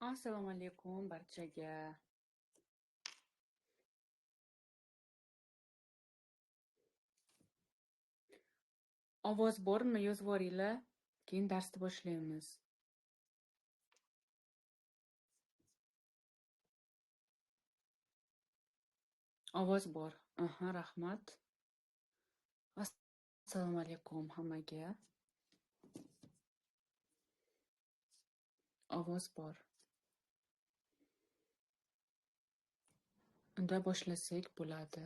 Assalomu alaykum barchaga. Ovoz bormi? Yozib yuboringlar. Keyin darsni boshlaymiz. Ovoz bor. Aha, rahmat. Assalomu alaykum hammaga. Ovoz bor. Unda boshlasak bo'ladi.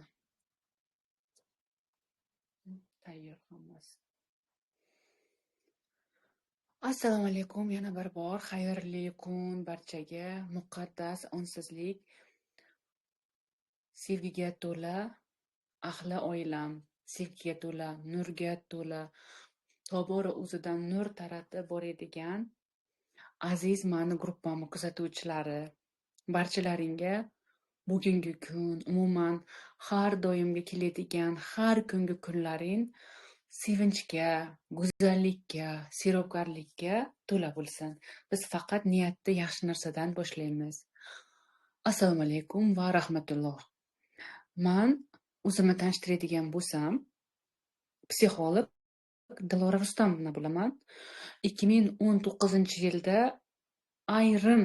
Tayyor hammasi. Assalomu alaykum yana bir bor. Xayrli kun barchaga. Muqaddas onsizlik, sevgiga to'la ahli oilam, sevgiga to'la, nurga to'la, tobora o'zidan nur taratib boradigan aziz mani gruppamni kuzatuvchilari, barchalaringga bugungi kun, umuman har doimgi keladigan har kungi kunlaring sevinchga, go'zallikka, serobgarlikka to'la bo'lsin. Biz faqat niyatni yaxshi narsadan boshlaymiz. Assalomu alaykum va rahmatulloh. Man o'zimni tanishtiradigan bo'lsam, psixolog Dilora Rustamovna bo'laman. 2019-yilda ayrim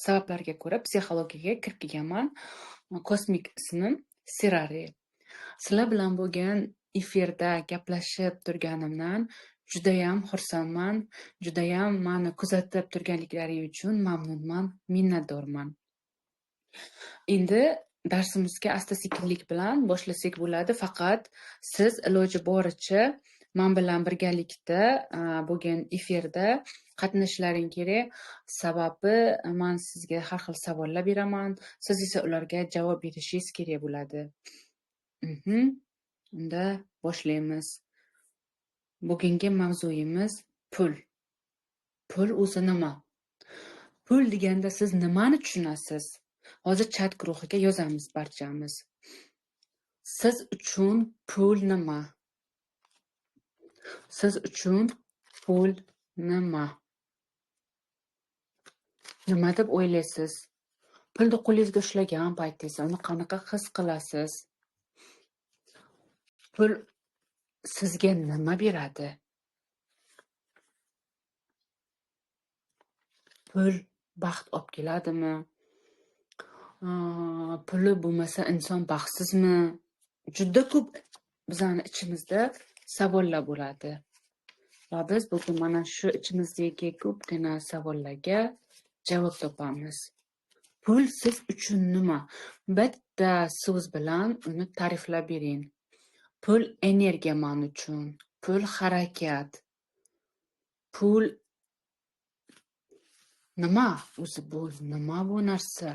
sabablarga ko'ra psixologiyaga kirib kelganman. Kosmik ismim Sirari. Sizlar bilan bo'lgan efirda gaplashib turganimdan judayam xursandman, judayam meni kuzatib turganliklaring uchun mamnunman, minnatdorman. Endi darsimizga asta-sekinlik bilan boshlasak bo'ladi. Faqat siz iloji boricha men bilan birgalikda bo'lgan efirda qatnashishlaring kerak. Sababi men sizga har xil savollar beraman, siz esa ularga javob berishingiz kerak bo'ladi. Unda boshlaymiz. Bugungi mavzuyimiz pul. Pul o'zi nima? Pul deganda siz nimani tushunasiz? Hozir chat guruhiga yozamiz barchamiz. Siz uchun pul nima? Siz uchun pul nima? Nima deb o'ylaysiz? Pulni qo'lingizga ushlagan paytingizda uni qanaqa his qilasiz? Pul sizga nima beradi? Pul baxt olib keladimi? Puli bo'lmasa inson baxtsizmi? Juda ko'p bizning ichimizda savollar bo'ladi. Va biz bugun mana shu ichimizdagi ko'pgina savollarga javob topamiz. Pul siz uchun nima? Bitta so'z bilan uni ta'riflab bering. Pul energiya men uchun, pul harakat, pul nima o'zi bu? Nima bu narsa?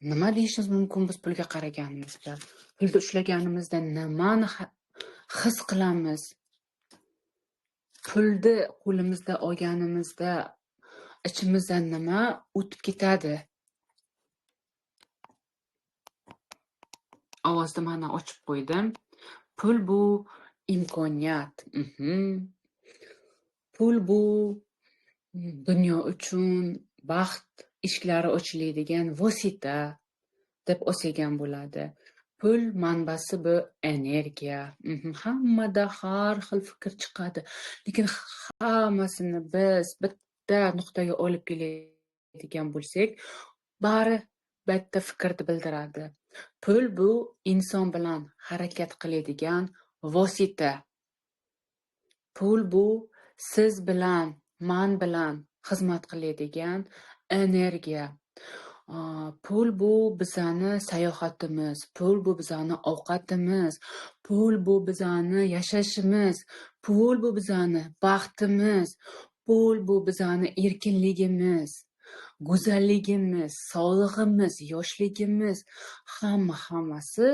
Nima deyishimiz mumkin biz pulga qaraganimizda? Pulni ushlaganimizda nimani his qilamiz? Pulni qo'limizda olganimizda ichimizdan nima o'tib ketadi? Ovozni mana ochib qo'ydim. Pul bu imkoniyat. Pul bu dunyo uchun baxt eshiklari ochiladigan vosita deb olsak ham bo'ladi. Pul manbasi bu energiya. Hammada har xil fikr chiqadi. Lekin hammasini biz bitta nuqtaga olib keladigan bo'lsak, bari bitta fikrni bildiradi. Pul bu inson bilan harakat qiladigan vosita. Pul bu siz bilan, man bilan xizmat qiladigan energiya. Pul bu bizani sayohatimiz, pul bu bizani ovqatimiz, pul bu bizani yashashimiz, pul bu bizani baxtimiz, pul bu bizani erkinligimiz, go'zalligimiz, sog'lig'imiz, yoshligimiz, hammasi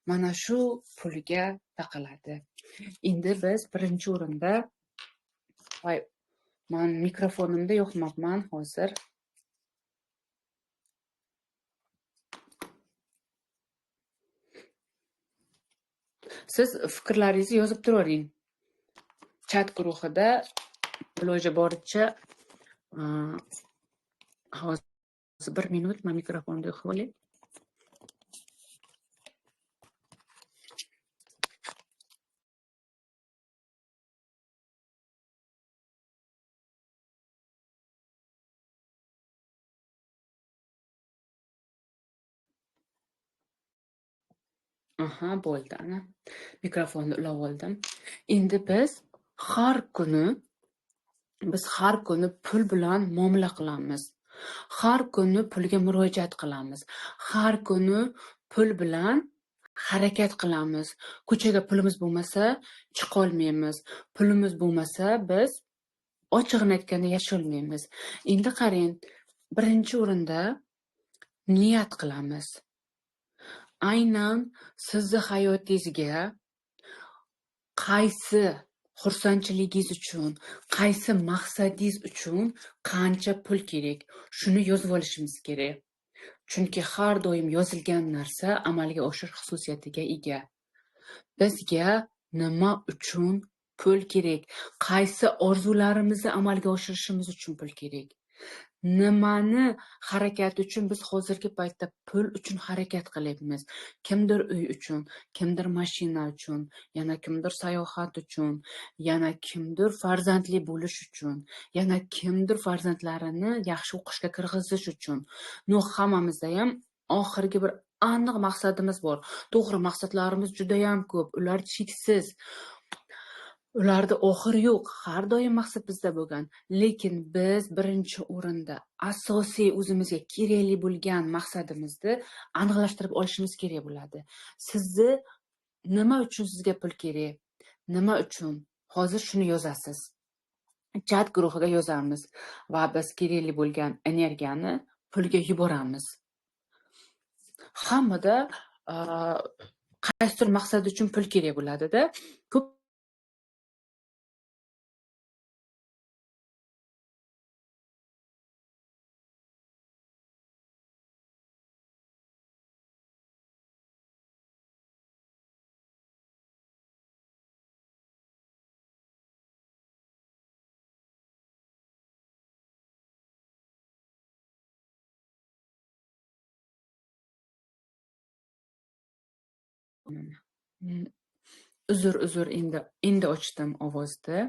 mana shu pulga taqaladi. Endi biz birinchi o'rinda, voy, men mikrofonimda yo'qmapman hozir. Siz fikrlaringizni yozib turavering. Chat guruhida iloji boricha Hozir 1 minut, men mikrofonni yoqib olay. Aha, bo'ldi, ana. Mikrofonni ulab oldim. Endi biz har kuni pul bilan muomala qilamiz. Har kuni pulga murojaat qilamiz. Har kuni pul bilan harakat qilamiz. Ko'chaga pulimiz bo'lmasa chiqa olmaymiz. Pulimiz bo'lmasa biz ochig'ini aytganda yasholmaymiz. Endi qarang, birinchi o'rinda niyat qilamiz. Aynan sizni hayotingizga qaysi xursandchiligingiz uchun, qaysi maqsadingiz uchun qancha pul kerak, shuni yozib olishimiz kerak. Chunki har doim yozilgan narsa amalga oshirish xususiyatiga ega. Bizga nima uchun pul kerak? Qaysi orzularimizni amalga oshirishimiz uchun pul kerak? Nimani harakat uchun biz hozirgi paytda pul uchun harakat qilyapmiz? Kimdir uy uchun, kimdir mashina uchun, yana kimdir sayohat uchun, yana kimdir farzandli bo'lish uchun, yana kimdir farzandlarini yaxshi o'qishga kirg'izish uchun. No, hammamizda ham oxirgi bir aniq maqsadimiz bor. To'g'ri, maqsadlarimiz juda ham ko'p, ular cheksiz. Ularda oxiri yo'q, har doim maqsad bizda bo'lgan. Lekin biz birinchi o'rinda asosiy o'zimizga kerakli bo'lgan maqsadimizni aniqlashtirib olishimiz kerak bo'ladi. Sizni nima uchun sizga pul kerak? Nima uchun? Hozir shuni yozasiz. Chat guruhiga yozamiz va biz kerakli bo'lgan energiyani pulga yuboramiz. Hammada qaysidir maqsad uchun pul kerak bo'ladida. Ko'p Uzr, endi ochdim ovozni.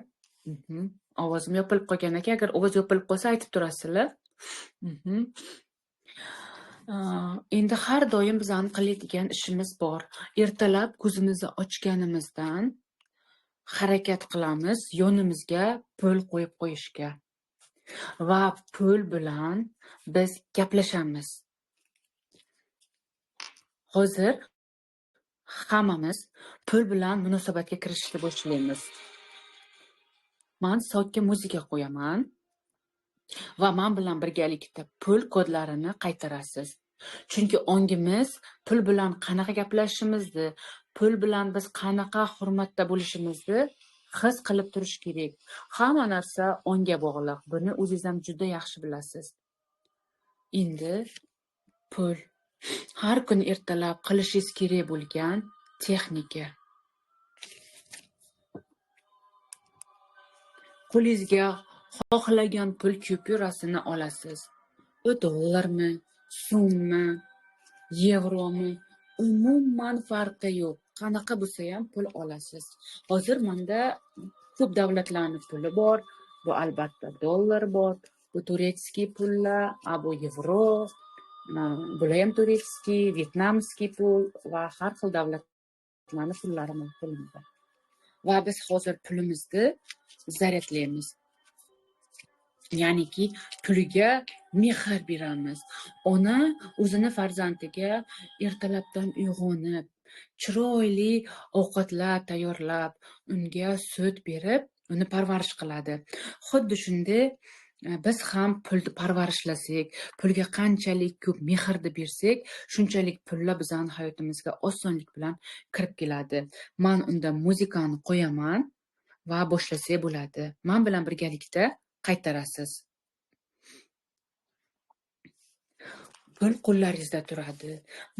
Ovozim yopilib qolgan ekan. Agar ovoz yopilib qolsa aytib turasizlar. Endi har doim bizani qiladigan ishimiz bor. Ertalab ko'zimizni ochganimizdan harakat qilamiz yonimizga pul qo'yib qo'yishga. Va pul bilan biz gaplashamiz. Hozir hammamiz pul bilan munosabatga kirishni boshlaymiz. Men sokin muzika qo'yaman va men bilan birgalikda pul kodlarini qaytarasiz. Chunki ongimiz pul bilan qanaqa gaplashishimizni, pul bilan biz qanaqa hurmatda bo'lishimizni his qilib turish kerak. Hamma narsa ongga bog'liq. Buni o'zingiz ham juda yaxshi bilasiz. Endi pul har kuni ertalab qilishingiz kerak bo'lgan texnika. Qo'lingizga xohlagan pul kupyurasini olasiz. U dollarmi, so'mmi, yevromi, umuman farqi yo'q. Qanaqa bo'lsa ham pul olasiz. Hozir menda ko'p davlatlarning puli bor. Bu albatta dollar bor, bu турецкий pullar, bu yevro, bular ham турецкий, vyetnamskiy pul va har xil davlatlarning pullari qo'limizda. Va biz hozir pulimizni zaryadlaymiz. Ya'niki puliga mehr beramiz. Ona o'zini farzandiga ertalabdan uyg'onib, chiroyli ovqatlar tayyorlab, unga sut berib, uni parvarish qiladi. Xuddi shunday biz ham pulni parvarishlasak, pulga qanchalik ko'p mehrni bersak, shunchalik pullar bizning hayotimizga osonlik bilan kirib keladi. Men unda muzikani qo'yaman va boshlasak bo'ladi. Men bilan birgalikda qaytarasiz. Pul qo'llaringizda turadi.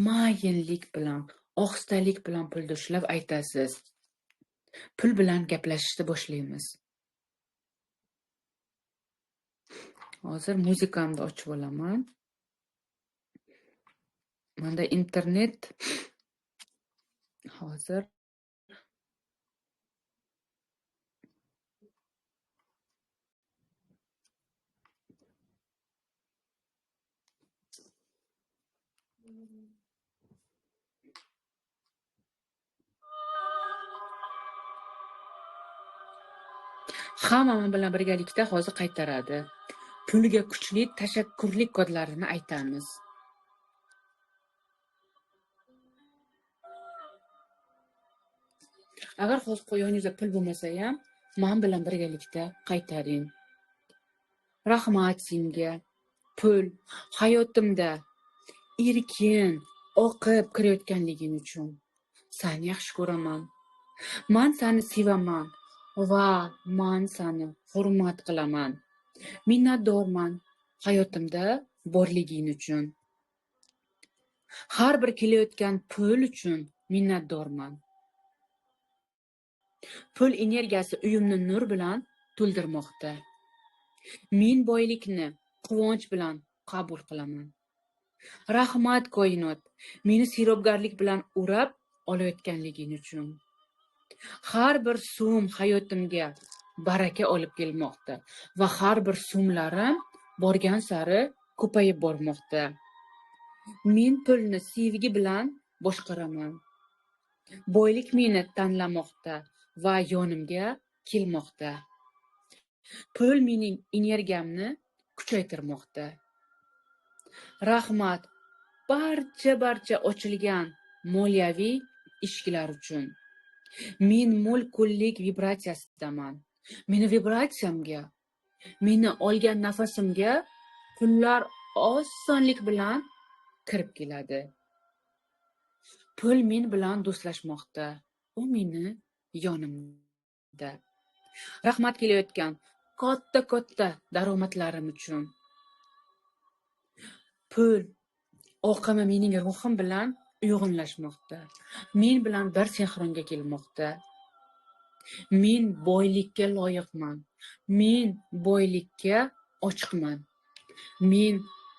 Mayinlik bilan, ohistalik bilan pulni ushlab aytasiz. Pul bilan gaplashishni boshlaymiz. Hozir muzikamni ochib olaman. Menda internet hozir. Hamma men bilan birgalikda hozir qaytaradi. Pulga kuchli tashakkurlik kodlarini aytamiz. Agar hozir yoningizda pul bo'lmasa ham, men bilan birgalikda qaytaring. Rahmat senga. Pul hayotimda erkin oqib kirayotganliging uchun. Seni yaxshi ko'raman. Men seni sevaman va men seni hurmat qilaman. Minnatdorman hayotimda borliging uchun. Har bir kelayotgan pul uchun minnatdorman. Pul energiyasi uyimni nur bilan to'ldirmoqda. Men boylikni quvonch bilan qabul qilaman. Rahmat koinot, meni serobgarlik bilan o'rab olayotganliging uchun. Har bir so'm hayotimga baraka olib kelmoqda va har bir so'mlarim borgan sari ko'payib bormoqda. Men pulni sevgi bilan boshqaraman. Boylik meni tanlamoqda va yonimga kelmoqda. Pul mening energiyamni kuchaytirmoqda. Rahmat barcha ochilgan moliyaviy eshiklar uchun. Men mo'l-ko'llik vibratsiyasidaman. Meni vibratsiyamga, meni olgan nafasimga pullar osonlik bilan kirib keladi. Pul men bilan do'stlashmoqda. U meni yonimda. Rahmat kelayotgan katta-katta daromadlarim uchun. Pul oqimi mening ruhim bilan uyg'unlashmoqda. Men bilan bir sinxronga kelmoqda. Men boylikka loyiqman. Men boylikka ochiqman. Men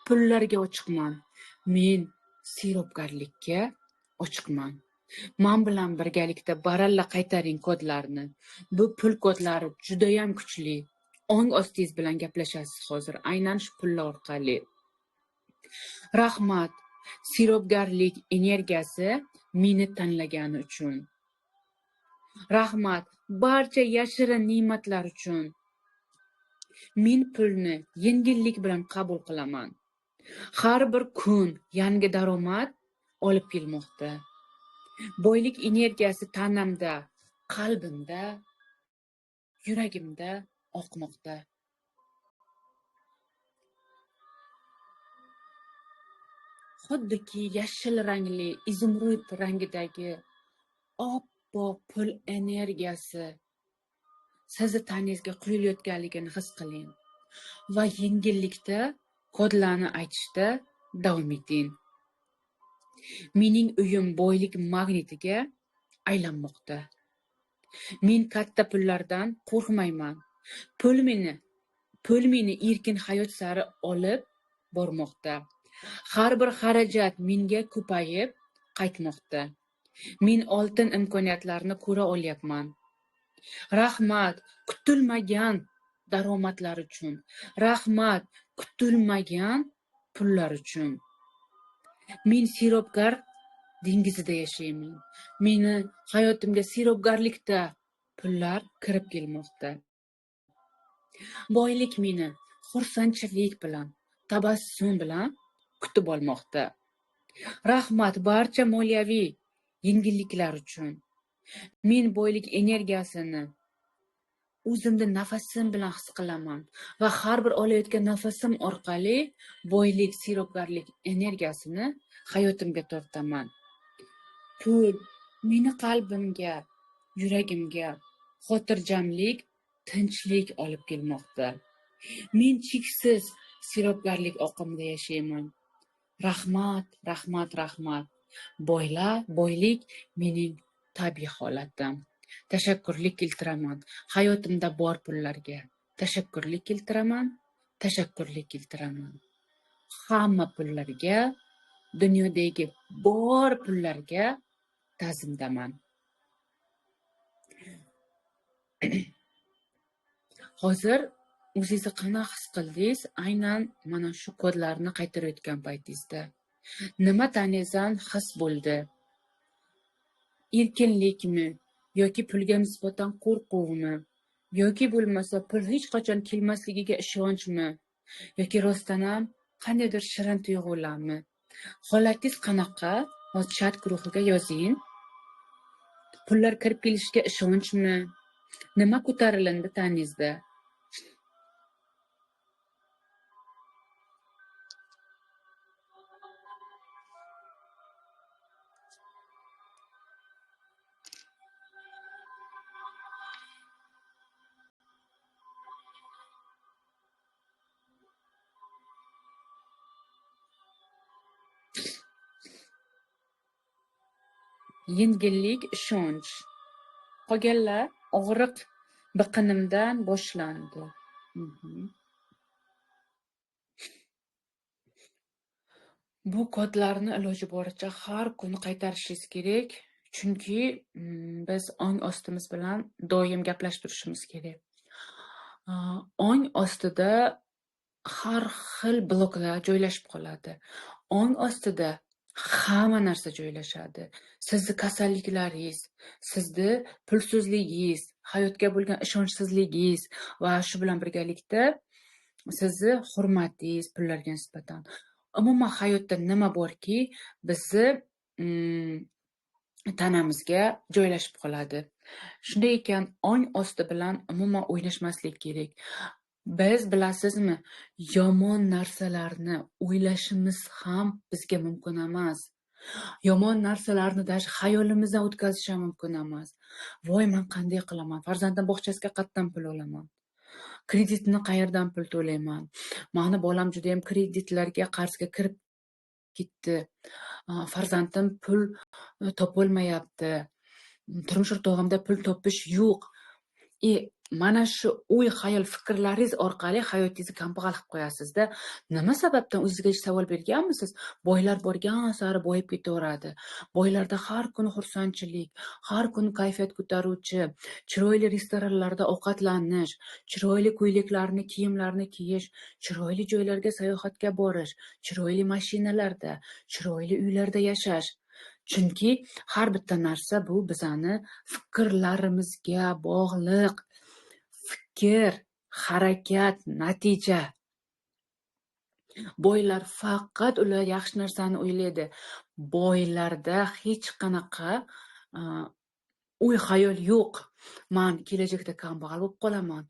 pullarga ochiqman. Men serobgarlikka ochiqman. Men bilan birgalikda baralla qaytaring kodlarni. Bu pul kodlari juda ham kuchli. Ong ostingiz bilan gaplashasiz hozir aynan shu pullar orqali. Rahmat serobgarlik energiyasi meni tanlagani uchun. Rahmat barcha yashirin ne'matlar uchun. Men pulni yengillik bilan qabul qilaman. Har bir kun yangi daromad olib kelmoqda. Boylik energiyasi tanamda, qalbimda, yuragimda oqmoqda. Xuddiki yashil rangli, izumrud rangidagi oppoq pul energiyasi sizni tanangizga quyilayotganligini his qiling va yengillikda kodlarni aytishda davom eting. Mening uyim boylik magnitiga aylanmoqda. Men katta pullardan qo'rqmayman. Pul meni erkin hayot sari olib bormoqda. Har bir xarajat menga ko'payib qaytmoqda. Men oltin imkoniyatlarni ko'ra olyapman. Rahmat kutilmagan daromadlar uchun. Rahmat kutilmagan pullar uchun. Men serobgar dengizida yashayman. Meni hayotimga serobgarlikda pullar kirib kelmoqda. Boylik meni xursandchilik bilan, tabassum bilan kutib olmoqda. Rahmat barcha moliyaviy yengilliklar uchun. Men boylik energiyasini o'zimni nafasim bilan his qilaman va har bir olayotgan nafasim orqali boylik, serobgarlik energiyasini hayotimga tortaman. Pul meni qalbimga, yuragimga xotirjamlik, tinchlik olib kelmoqda. Men cheksiz serobgarlik oqimida yashayman. Rahmat, rahmat, rahmat. Boylik mening tabiiy holatim. Tashakkurlik keltiraman hayotimda bor pullarga. Tashakkurlik keltiraman, tashakkurlik keltiraman. Hamma pullarga, dunyodagi bor pullarga ta'zimdaman. Hozir o'zingizni qanaqa his qildingiz? Aynan mana shu kodlarni qaytarayotgan paytingizda. Nima tanangizdan his bo'ldi? Erkinlikmi yoki pulga nisbatan qo'rquvmi? Yoki bo'lmasa pul hech qachon kelmasligiga ishonchmi? Yoki rostdan ham qandaydir shirin tuyg'ularmi? Holatingiz qanaqa? Hozir chat guruhiga yozing. Pullar kirib kelishiga ishonchmi? Nima ko'tarilindi tanangizda? Yengillik, ishonch. Qolganlar og'riq biqinimdan boshlandi. Bu kodlarni iloji boricha har kuni qaytarishingiz kerak, chunki biz ong ostimiz bilan doim gaplashib turishimiz kerak. Ong ostida har xil bloklar joylashib qoladi. Ong ostida hamma narsa joylashadi. Sizni kasalliklaringiz, sizni pulsizligingiz, hayotga bo'lgan ishonchsizligingiz va shu bilan birgalikda sizni hurmatingiz pullarga nisbatan. Umuman hayotda nima borki, bizni tanamizga joylashib qoladi. Shunday ekan, ong osti bilan umuman o'ynashmaslik kerak. Biz bilasizmi, yomon narsalarni o'ylashimiz ham bizga mumkin emas. Yomon narsalarni даже xayolimizdan o'tkazish ham mumkin emas. Voy, men qanday qilaman? Farzandim bog'chasiga qayerdan pul olaman? Kreditni qayerdan pul to'layman? Mani bolam juda ham kreditlarga, qarzga kirib ketdi. Farzandim pul topolmayapti. Turmush o'rtog'imda pul topish yo'q. Mana shu o'y, xayol, fikrlaringiz orqali hayotingizni kambag'al qilib qo'yasizda. Nima sababdan o'zingizga savol berganmisiz? Boylar borgan sari boyib ketaveradi. Boylarda har kuni xursandchilik, har kuni kayfiyat ko'taruvchi, chiroyli restoranlarda ovqatlanish, chiroyli ko'ylaklarni, kiyimlarni kiyish, chiroyli joylarga sayohatga borish, chiroyli mashinalarda, chiroyli uylarda yashash. Chunki har bitta narsa bu bizani fikrlarimizga bog'liq. Fikr, harakat, natija. Boylar faqat ular yaxshi narsani o'ylaydi. Boylarda hech qanaqa o'y xayol yo'q. Men kelajakda kambag'al bo'lib qolaman.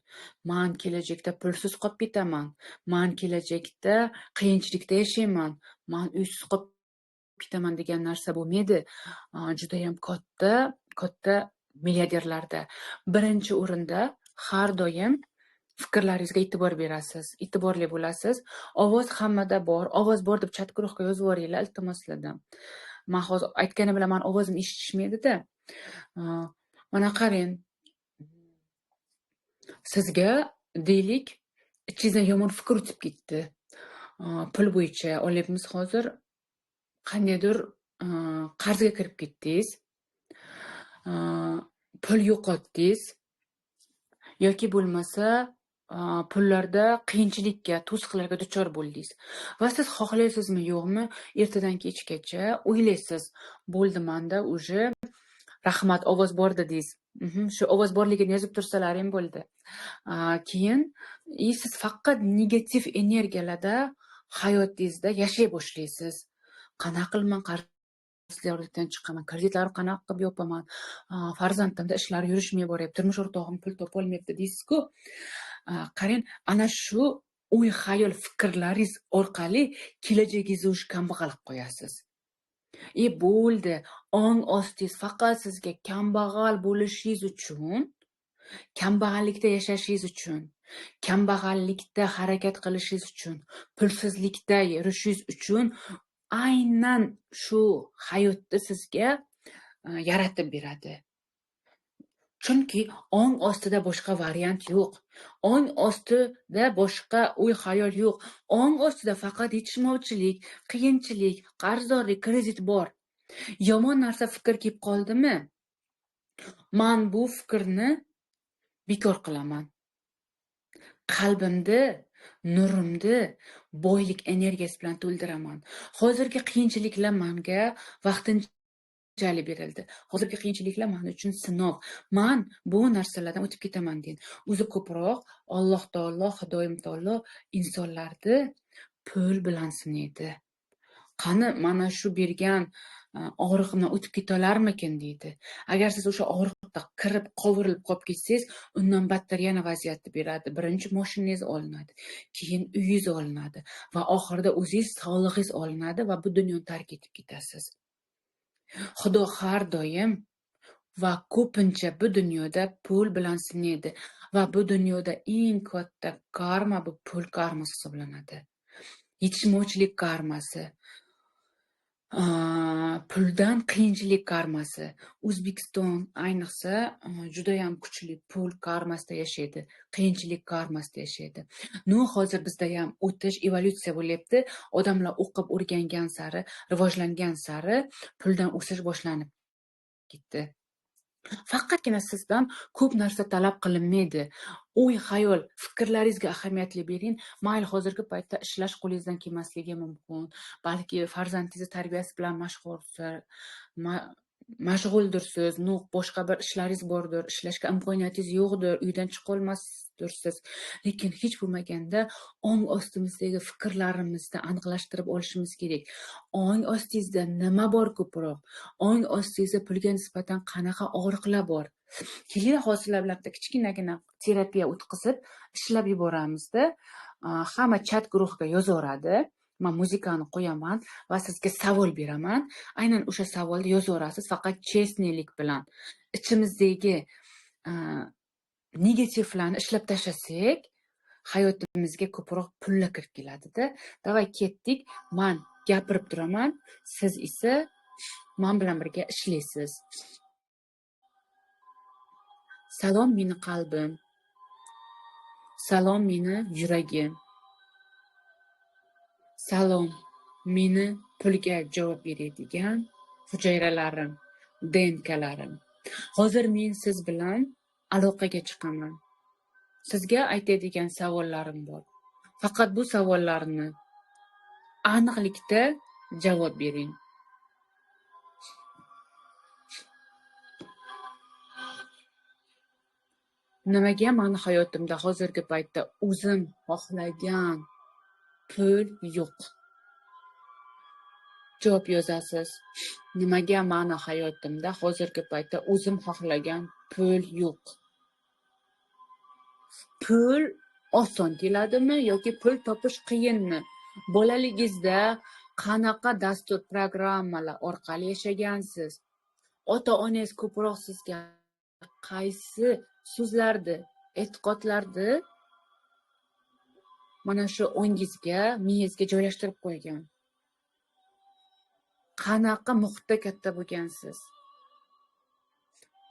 Men kelajakda pulsiz qolib ketaman. Men kelajakda qiyinchilikda yashayman. Men uysiz qolib ketaman degan narsa bo'lmaydi. Juda ham katta, katta milliarderlarda birinchi o'rinda har doim fikrlaringizga e'tibor berasiz, e'tiborli bo'lasiz. Ovoz hammada bor, ovoz bor deb chat guruhga yozib yuboringlar, iltimos sizlardan. Men hozir aytgani bilan meni ovozim eshitishmaydi-da. Mana qarang. Sizga deylik, ichingizdan yomon fikr o'tib ketdi. Pul bo'yicha olyapmiz hozir qandaydir qarzga kirib ketdingiz. Pul yo'qotdingiz yoki bo'lmasa pullarda qiyinchilikka, to'siqlarga duchor bo'ldingiz. Va siz xohlaysizmi, yo'qmi, ertadan kechgacha o'ylaysiz. Bo'ldi, menda уже rahmat, ovoz bor dedingiz. Shu ovoz borligini yozib tursalar ham bo'ldi. Keyin siz faqat negativ energiyalarda hayotingizda yashay boshlaysiz. Qanaqa qilaman, qarzlardan chiqaman, kreditlarni qanaqa qilib yopaman, farzandimda ishlari yurishmay boryapti, turmush o'rtog'im pul topolmayapti deysiz-ku. Qarang, ana shu o'y xayol fikrlaringiz orqali kelajagingizni o'sha kambag'al qilib qo'yasiz. Bo'ldi, ong ostingiz faqat sizga kambag'al bo'lishingiz uchun, kambag'allikda yashashingiz uchun, kambag'allikda harakat qilishingiz uchun, pulsizlikda yurishingiz uchun aynan shu hayotni sizga yaratib beradi. Chunki ong ostida boshqa variant yo'q. Ong ostida boshqa o'y-xayol yo'q. Ong ostida faqat yetishmovchilik, qiyinchilik, qarzdorlik, kredit bor. Yomon narsa fikr kelib qoldimi? Men bu fikrni bekor qilaman. Qalbimni, nurimni boylik energiyasi bilan to'ldiraman. Hozirgi qiyinchiliklar menga vaqtinchalik berildi. Hozirgi qiyinchiliklar men uchun sinov. Men bu narsalardan o'tib ketaman deyin. O'zi ko'proq Alloh taolo, Xudoyim taolo insonlarni pul bilan sinaydi. Qani mana shu bergan og'riqimdan o'tib ketaolarmikin deydi. Agar siz o'sha og'riqda kirib, qovurilib qolib ketsangiz, undan battar yana vaziyatni beradi. Birinchi mashinangiz olinadi, keyin uyingiz olinadi va oxirida o'zingiz sog'lig'ingiz olinadi va bu dunyoni tark etib ketasiz. Xudo har doim va ko'pincha bu dunyoda pul bilan sinaydi va bu dunyoda eng katta karma bu pul karmasi hisoblanadi. Yetishmovchilik karmasi, puldan qiyinchilik karmasi. O'zbekiston ayniqsa juda ham kuchli pul karmasida yashaydi, qiyinchilik karmasida yashaydi. No, hozir bizda ham o'tish, evolyutsiya bo'lyapti. Odamlar o'qib o'rgangan sari, rivojlangan sari puldan o'sish boshlanib ketdi. Faqatgina sizdan ko'p narsa talab qilinmaydi. O'y-xayol, fikrlaringizga ahamiyatli bering. Mayli, hozirgi paytda ishlash qo'lingizdan kelmasligi mumkin. Balki farzandingizni tarbiyasi bilan mashg'uldirsiz, boshqa bir ishlaringiz bordir, ishlashga imkoniyatingiz yo'qdir, uydan chiqa olmasdirsiz. Lekin hech bo'lmaganda ong ostimizdagi fikrlarimizni aniqlashtirib olishimiz kerak. Ong ostingizda nima bor ko'proq? Ong ostingizda pulga nisbatan qanaqa og'riqlar bor? Kelinglar, hozir sizlar bilan bitta kichkinagina terapiya o'tkazib, ishlab yuboramizda. Hamma chat guruhiga yozaveradi. Men muzikani qo'yaman va sizga savol beraman. Aynan o'sha savolni yozaverasiz, faqat chestniylik bilan. Ichimizdagi negativlarni ishlab tashlasak, hayotimizga ko'proq pullar kirib keladida. Davay ketdik. Men gapirib turaman, siz esa men bilan birga ishlaysiz. Salom meni qalbim. Salom meni yuragim. Salom meni pulga javob beradigan hujayralarim, DNKlarim. Hozir men siz bilan aloqaga chiqaman. Sizga aytadigan savollarim bor. Faqat bu savollarni aniqlikda javob bering. Nimaga meni hayotimda hozirgi paytda o'zim xohlagan pul yo'q? Javob yozasiz. Nimaga meni hayotimda hozirgi paytda o'zim xohlagan pul yo'q? Pul oson keladimi yoki pul topish qiyinmi? Bolaligingizda qanaqa dastur, programmalar orqali yashagansiz? Ota-onangiz ko'proq sizga qaysi so'zlarni, e'tiqodlarni mana shu ongingizga, miyangizga joylashtirib qo'ygan? Qanaqa muhitda katta bo'lgansiz?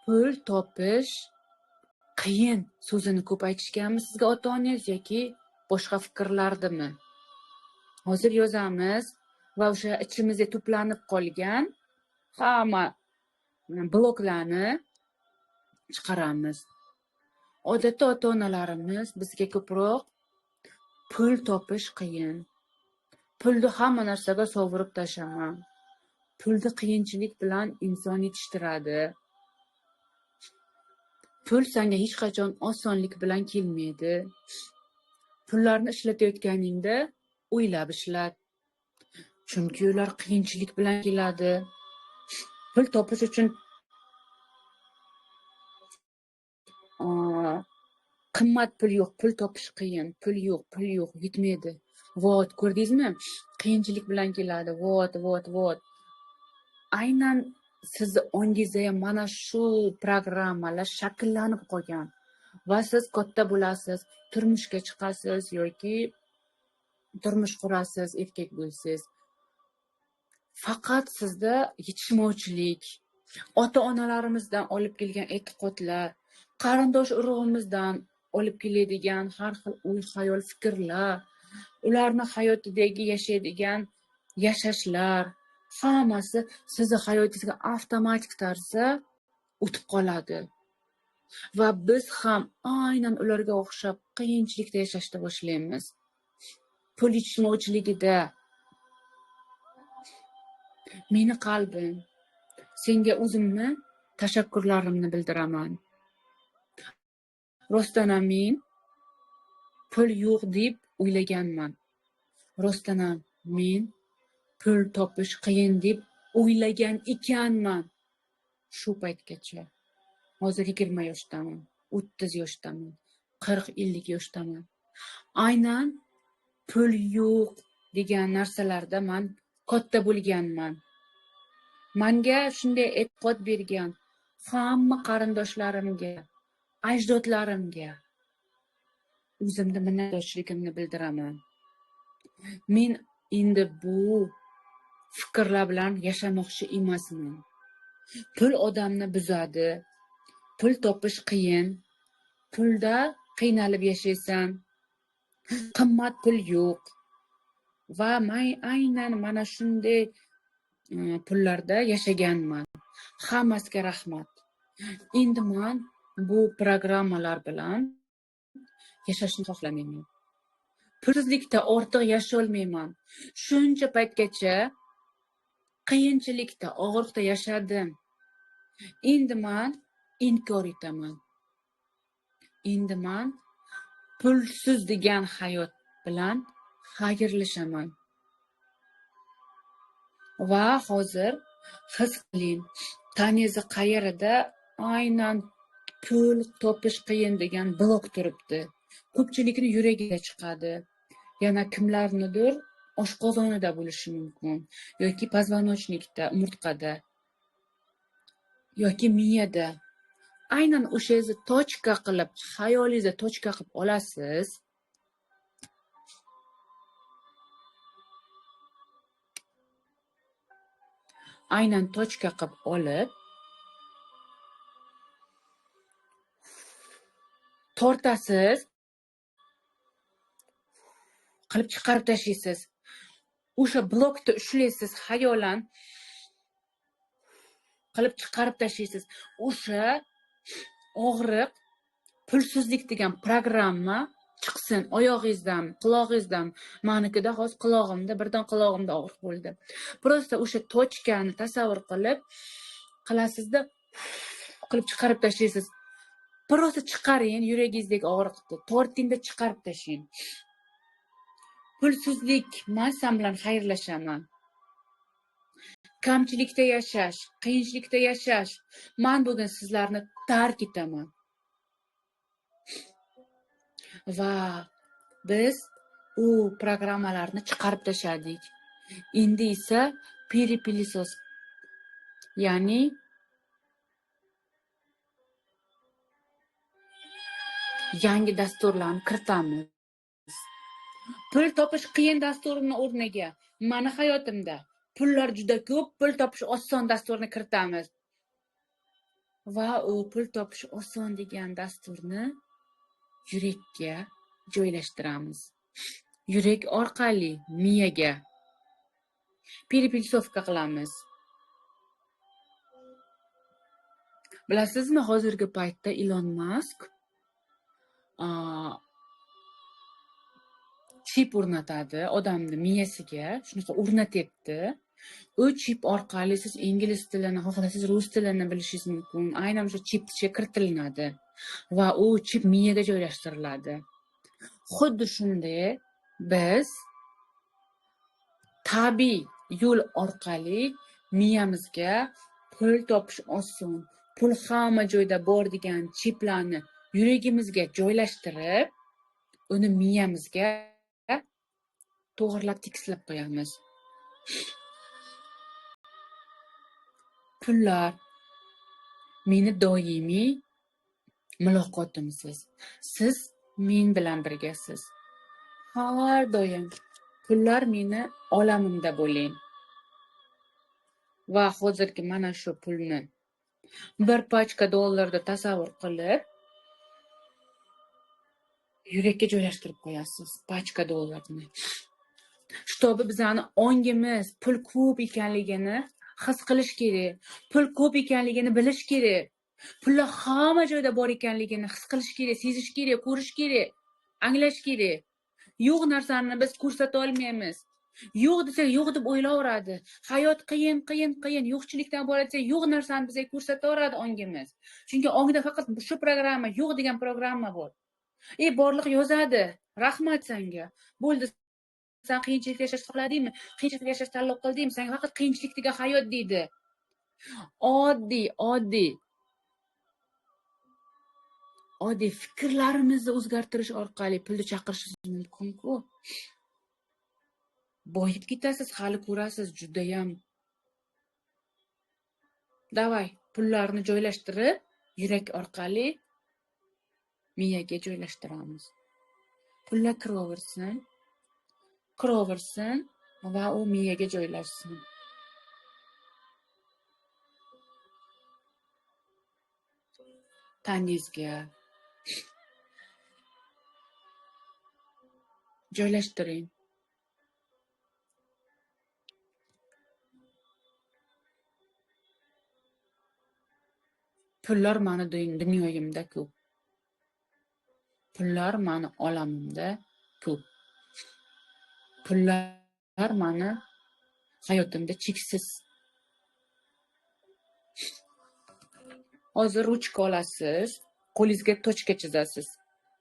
Pul topish qiyin so'zini ko'p aytishganmi sizga ota-onangiz yoki boshqa fikrlardimi? Hozir yozamiz va o'sha ichimizda to'planib qolgan hamma bloklarni chiqaramiz. Odatda ota-onalarimiz bizga ko'proq pul topish qiyin, pulni hamma narsaga sovurib tashlama, pulni qiyinchilik bilan inson yetishtiradi, pul senga hech qachon osonlik bilan kelmaydi, pullarni ishlatayotganingda o'ylab ishlat, chunki ular qiyinchilik bilan keladi. Pul topish uchun qimmat pul yo'q, pul topish qiyin, pul yo'q, pul yo'q, yetmaydi. Vot, ko'rdingizmi? Qiyinchilik bilan keladi. Vot, vot, vot. Aynan sizni ongingizda ham mana shu programmalar shakllanib qolgan va siz katta bo'lasiz, turmushga chiqasiz yoki turmush qurasiz, erkak bo'lsangiz. Faqat sizda yetishmovchilik, ota-onalarimizdan olib kelgan e'tiqodlar, Qarindosh urug'imizdan olib keladigan har xil o'y-xayol fikrlar, ularni hayotidagi yashaydigan yashashlar hammasi sizni hayotingizga avtomatik tarzda o'tib qoladi. Va biz ham aynan ularga o'xshab qiyinchilikda yashashni boshlaymiz. Pul yetishmovchiligida. Meni qalbim, senga o'zimni tashakkurlarimni bildiraman. Rostdan ham men pul yo'q deb o'ylaganman. Rostdan ham men pul topish qiyin deb o'ylagan ekanman. Shu paytgacha. Hozir 20 yoshdaman, 30 yoshdaman, 40-50 yoshdaman. Aynan pul yo'q degan narsalarda men katta bo'lganman. Menga shunday e'tiqod bergan hamma qarindoshlarimga, ajdodlarimga o'zimni minnatdorchiligimni bildiraman. Men endi bu fikrlar bilan yashamoqchi emasman. Pul odamni buzadi. Pul topish qiyin. Pulda qiynalib yashaysan. Qimmat pul yo'q. Va men aynan mana shunday pullarda yashaganman. Hammasiga rahmat. Endi men bu programmalar bilan yashashni xohlamayman. Pulsizlikda ortiq yasholmayman. Shuncha paytgacha qiyinchilikda, og'riqda yashadim. Endi men inkor etaman. Endi men pulsiz degan hayot bilan xayrlashaman. Va hozir his qiling, tanangizni qayerida aynan pul topish qiyin degan blok turibdi. Ko'pchilikni yuragida chiqadi. Yana kimlarnidir oshqozonida bo'lishi mumkin yoki позвоночникda, umurtqada yoki miyada. Aynan o'shangizni tochka qilib, xayolingizda tochka qilib olasiz. Aynan tochka qilib olib, tortasiz, qilib chiqarib tashlaysiz. O'sha blokni ushlaysiz, xayolan qilib chiqarib tashlaysiz. O'sha og'riq, pulsizlik degan programma chiqsin oyog'ingizdan, qulog'ingizdan. Menikida hozir qulog'imda, birdan qulog'imda og'riq bo'ldi. Prosta o'sha tochkani tasavvur qilib qilasizda, qilib chiqarib tashlaysiz. Prosta chiqaring yuragingizdagi og'riqni, tortingda chiqarib tashlang. Pulsizlik, men sen bilan xayrlashaman. Kamchilikda yashash, qiyinchilikda yashash. Men bugun sizlarni tark etaman. Va biz u programmalarni chiqarib tashladik. Endi esa peripilisos, ya'ni yangi dasturlarni kiritamiz. Pul topish qiyin dasturini o'rniga meni hayotimda pullar juda ko'p, pul topish oson dasturini kiritamiz. Va u pul topish oson degan dasturni yurakka joylashtiramiz. Yurak orqali miyaga perepilsovka qilamiz. Bilasizmi, hozirgi paytda Ilon Mask chip o'rnatadi odamni miyasiga, shunaqa o'rnatyapti. U chip orqali siz ingliz tilini, xohlasangiz rus tilini bilishingiz mumkin. Aynan o'sha chip ichiga kiritilinadi va u chip miyaga joylashtiriladi. Xuddi shunday biz tabiiy yo'l orqali miyamizga pul topish oson, pul hamma joyda bor degan chiplarni yuragimizga joylashtirib, uni miyamizga to'g'rilab tekislab qo'yamiz. Pullar meni doimiy muloqotimsiz. Siz men bilan birgasiz. Har doim pullar meni olamimda bo'ling. Va hozirgi mana shu pulni bir pachka dollarda tasavvur qilib, Yurakka joylashtirib qo'yasiz pachka dollarni. Shtobi bizani ongimiz pul ko'p ekanligini his qilish kerak. Pul ko'p ekanligini bilish kerak. Pullar hamma joyda bor ekanligini his qilish kerak, sezish kerak, ko'rish kerak, anglash kerak. Yo'q narsani biz ko'rsata olmaymiz. Yo'q desak yo'q deb o'ylayveradi. Hayot qiyin, qiyin, qiyin. Yo'qchilikdan boradi desak yo'q narsani bizga ko'rsataveradi ongimiz. Chunki ongda faqat shu programma, yo'q degan programma bor. Borliq yozadi. Rahmat senga. Bo'ldi. Sen qiyinchilikda yashashni xohladingmi? Qiyinchilikda yashashni tanlov qildingmi? Senga faqat qiyinchilik degan hayot deydi. Oddiy, oddiy. Oddiy fikrlarimizni o'zgartirish orqali pulni chaqirishingiz mumkin-ku. Boyib ketasiz, hali ko'rasiz judayam. Davay, pullarni joylashtirib, yurak orqali miyaga joylashtiramiz. Pullar kiraversin, kiraversin va u miyaga joylashsin. Taningizga joylashtiring. Pullar mani dunyoyimda ko'p. Pullar mani olamimda ko'p. Pullar mani hayotimda cheksiz. Hozir ruchka olasiz, qo'lingizga tochka chizasiz.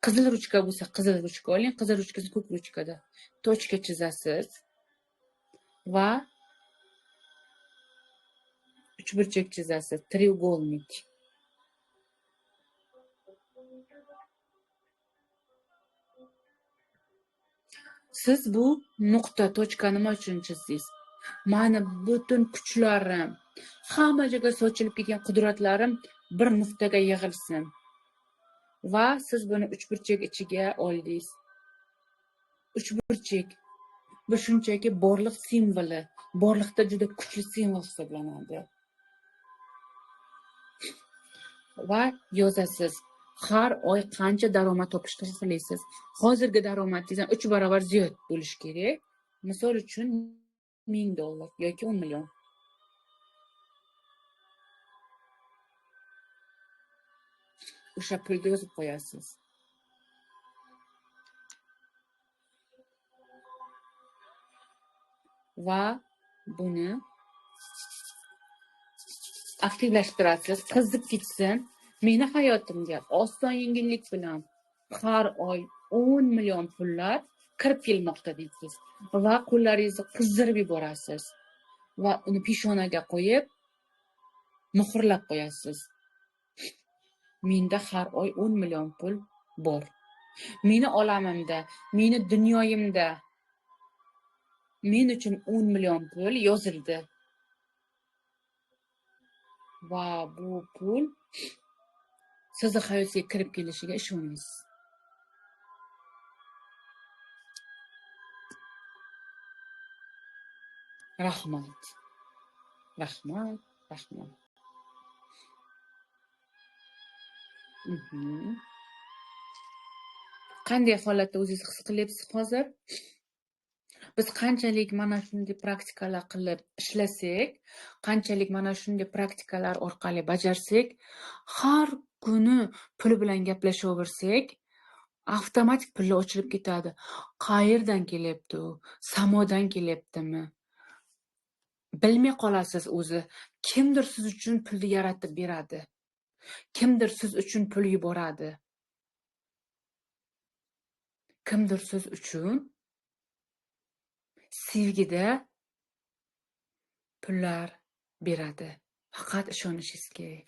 Qizil ruchka bo'lsa qizil ruchka oling, qizil ruchkasi ko'k ruchkada. Tochka chizasiz va uchburchak chizasiz, треугольник. Siz bu nuqta, tochka nima uchun chizdingiz? Mani butun kuchlarim, hamma joyga sochilib ketgan qudratlarim bir nuqtaga yig'ilsin. Va siz buni uchburchak ichiga oldingiz. Uchburchak bu shunchaki borliq simvoli, borliqda juda kuchli simvol hisoblanadi. Va yozasiz. Har oy qancha daromad topishni xohlaysiz? Hozirgi daromadingizdan 3 barobar ziyod bo'lishi kerak. Misol uchun $1000 yoki 10 million. O'sha pulni yozib qo'yasiz. Va buni aktivlashtirasiz, qizib ketsin. Meni hayotimga oson yengillik bilan har oy 10 million pullar kirib kelmoqda deysiz va qo'llaringizni qizdirib yuborasiz va uni peshonaga qo'yib muhrlab qo'yasiz. Menda har oy 10 million pul bor. Meni olamimda, meni dunyoyimda men uchun 10 million pul yozildi. Va bu pul sizni hayotingizga kirib kelishiga ishonasiz. Rahmat. Rahmat, rahmat. Qanday holatda o'zingizni his qilyapsiz hozir? Biz qanchalik mana shunday praktikalar qilib ishlasak, qanchalik mana shunday praktikalar orqali bajarsak, har kuni pul bilan gaplashaversak, avtomatik pullar ochilib ketadi. Qayerdan kelyapti u? Samodan kelyaptimi? Bilmay qolasiz o'zi. Kimdir siz uchun pulni yaratib beradi. Kimdir siz uchun pul yuboradi. Kimdir siz uchun sevgida pullar beradi. Faqat ishonishingiz kerak.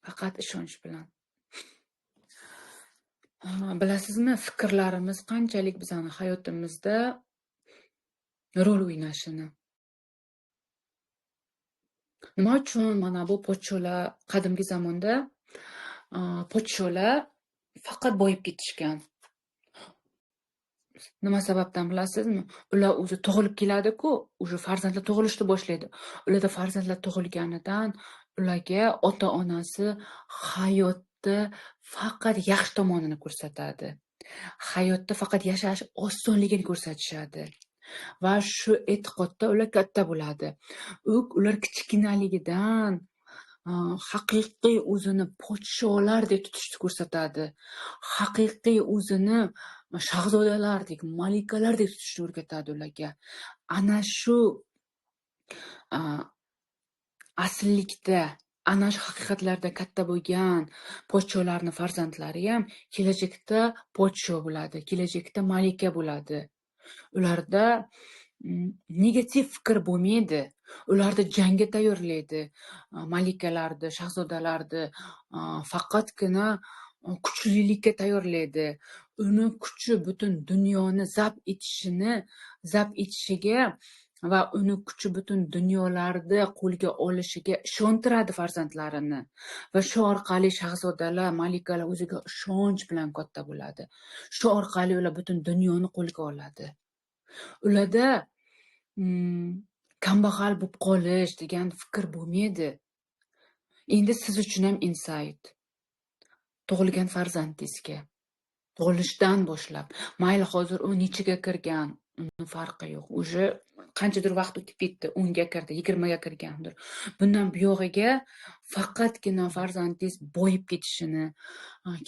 Faqat ishonch bilan. Bilasizmi, fikrlarimiz qanchalik bizning hayotimizda rol o'ynashini. Nima uchun mana bu podsholar qadimgi zamonda podsholar faqat boyib ketishgan? Nima sababdan bilasizmi? Ular o'zi tug'ilib keladi-ku, o'sha farzandlar tug'ilishni boshlaydi. Ularda farzandlar tug'ilganidan ularga ota-onasi hayotda faqat yaxshi tomonini ko'rsatadi. Hayotda faqat yashash osonligini ko'rsatishadi. Va shu e'tiqodda ular katta bo'ladi. Ular kichkinaligidan haqiqiy o'zini podsholardek tutishni ko'rsatadi. Haqiqiy o'zini shahzodalardek, malikalardek tutishni o'rgatadi ularga. Ana shu asllikda, ana shu haqiqatlarda katta bo'lgan podsholarning farzandlari ham kelajakda podsho bo'ladi, kelajakda malika bo'ladi. Ularda negativ fikr bo'lmaydi. Ularni jangga tayyorlaydi. Malikalarni, shahzodalarni faqatgina kuchlilikka tayyorlaydi. Uni kuchi butun dunyoni zabt etishiga va uni kuchi butun dunyolarni qo'lga olishiga ishontiradi farzandlarini. Va shu orqali shahzodalar, malikalar o'ziga ishonch bilan katta bo'ladi. Shu orqali ular butun dunyoni qo'lga oladi. Ularda kambag'al bo'lib qolish degan fikr bo'lmaydi. Endi siz uchun ham insight. Tug'ilgan farzandingizga tug'ilishdan boshlab, mayli hozir u nechaga kirgan, uni farqi yo'q. Уже qanchadir vaqt o'tib ketdi, 10 ga kirdi, 20 ga kirgandir. Bundan buyog'iga faqatgina farzandingiz boyib ketishini,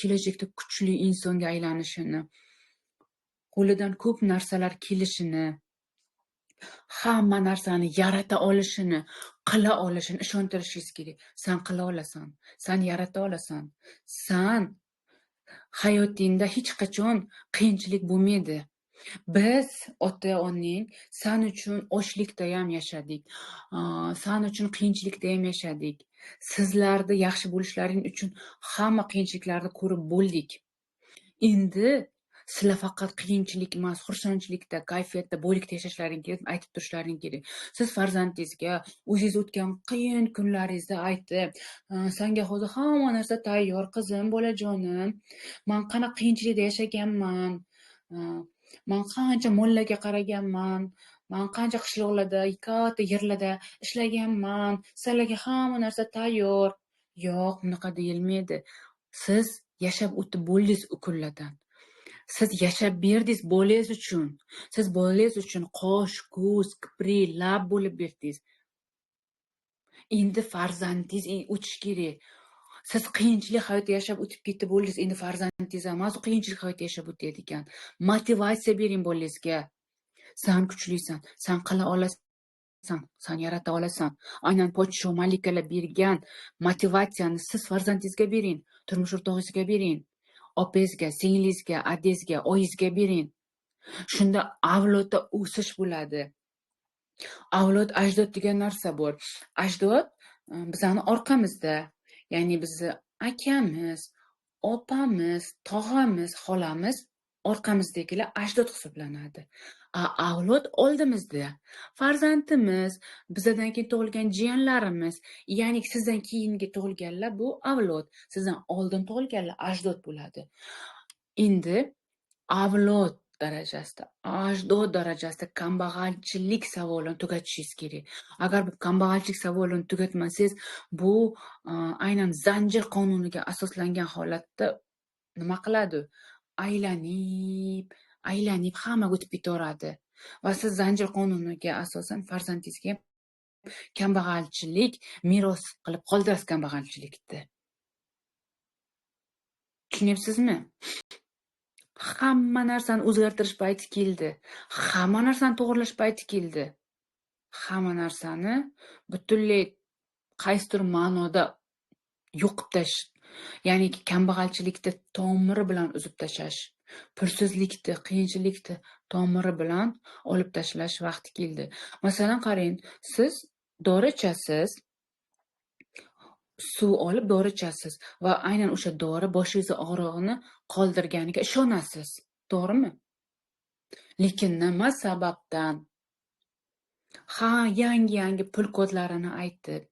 kelajakda kuchli insonga aylanishini, qo'lidan ko'p narsalar kelishini, hamma narsani yarata olishini, qila olishini ishontirishingiz kerak. San qila olasan, san yarata olasan. San hayotingda hech qachon qiyinchilik bo'lmaydi. Biz ota-onang san uchun ochlikda ham yashadik, san uchun qiyinchilikda ham yashadik. Sizlarni yaxshi bo'lishlaring uchun hamma qiyinchiliklarni ko'rib bo'ldik. Endi sizlar faqat qiyinchilik emas, xursandchilikda, kayfiyatda, boylikda yashashlaring kerak, aytib turishlaring kerak. Siz farzandingizga o'zingiz o'tgan qiyin kunlaringizni aytib, sanga hozir hamma narsa tayyor, qizim, bolajonim, men qanaqa qiyinchilikda yashaganman, men qancha mollaga qaraganman, men qancha qishloqlarda, katta yerlarda ishlaganman, sizlarga hamma narsa tayyor. Yo'q, bunaqa deyilmaydi. Siz yashab o'tib bo'ldingiz u kunlardan. Siz yashab berdingiz bolangiz uchun. Siz bolangiz uchun qosh, ko'z, kiprik, lab bo'lib berdingiz. Endi farzandingiz o'tish kerak. Siz qiyinchilik hayotda yashab o'tib ketib bo'ldingiz, endi farzandingiz emas, u qiyinchilik hayotda yashab o'tadigan. Motivatsiya bering bolangizga. San kuchlisan, san qila olasan, san yarata olasan. Aynan podsho, malikalar bergan motivatsiyani siz farzandingizga bering, turmush o'rtog'ingizga bering, opangizga, singlingizga, adangizga, oyingizga bering. Shunda avlodda o'sish bo'ladi. Avlod, ajdod degan narsa bor. Ajdod bizani orqamizda, ya'ni bizni akamiz, opamiz, tog'amiz, xolamiz orqamizdagilar ajdod hisoblanadi. Avlod oldimizda. Farzandimiz, bizdan keyin tug'ilgan jiyanlarimiz, ya'ni sizdan keyingi tug'ilganlar bu avlod, sizdan oldin tug'ilganlar ajdod bo'ladi. Endi avlod darajasida, ajdod darajasida kambag'alchilik savolini tugatishingiz kerak. Agar bu kambag'alchilik savolini tugatmasangiz, bu aynan zanjir qonuniga asoslangan holatda nima qiladi? Aylanib, aylanib hammaga o'tib ketaveradi. Va siz zanjir qonuniga asosan farzandingizga kambag'alchilik meros qilib qoldirasiz kambag'alchilikni. Tushunyapsizmi? Hamma narsani o'zgartirish payti keldi. Hamma narsani to'g'rilash payti keldi. Hamma narsani butunlay qaysidir ma'noda yo'qib tashlash, ya'ni kambag'alchilikni tomiri bilan uzib tashlash, pulsizlikni, qiyinchilikni tomiri bilan olib tashlash vaqti keldi. Masalan, qarang, siz dori ichasiz, suv olib dori ichasiz va aynan o'sha dori boshingizni og'rig'ini qoldirganiga ishonasiz, to'g'rimi? Lekin nima sababdan ha yangi-yangi pul kodlarini aytib,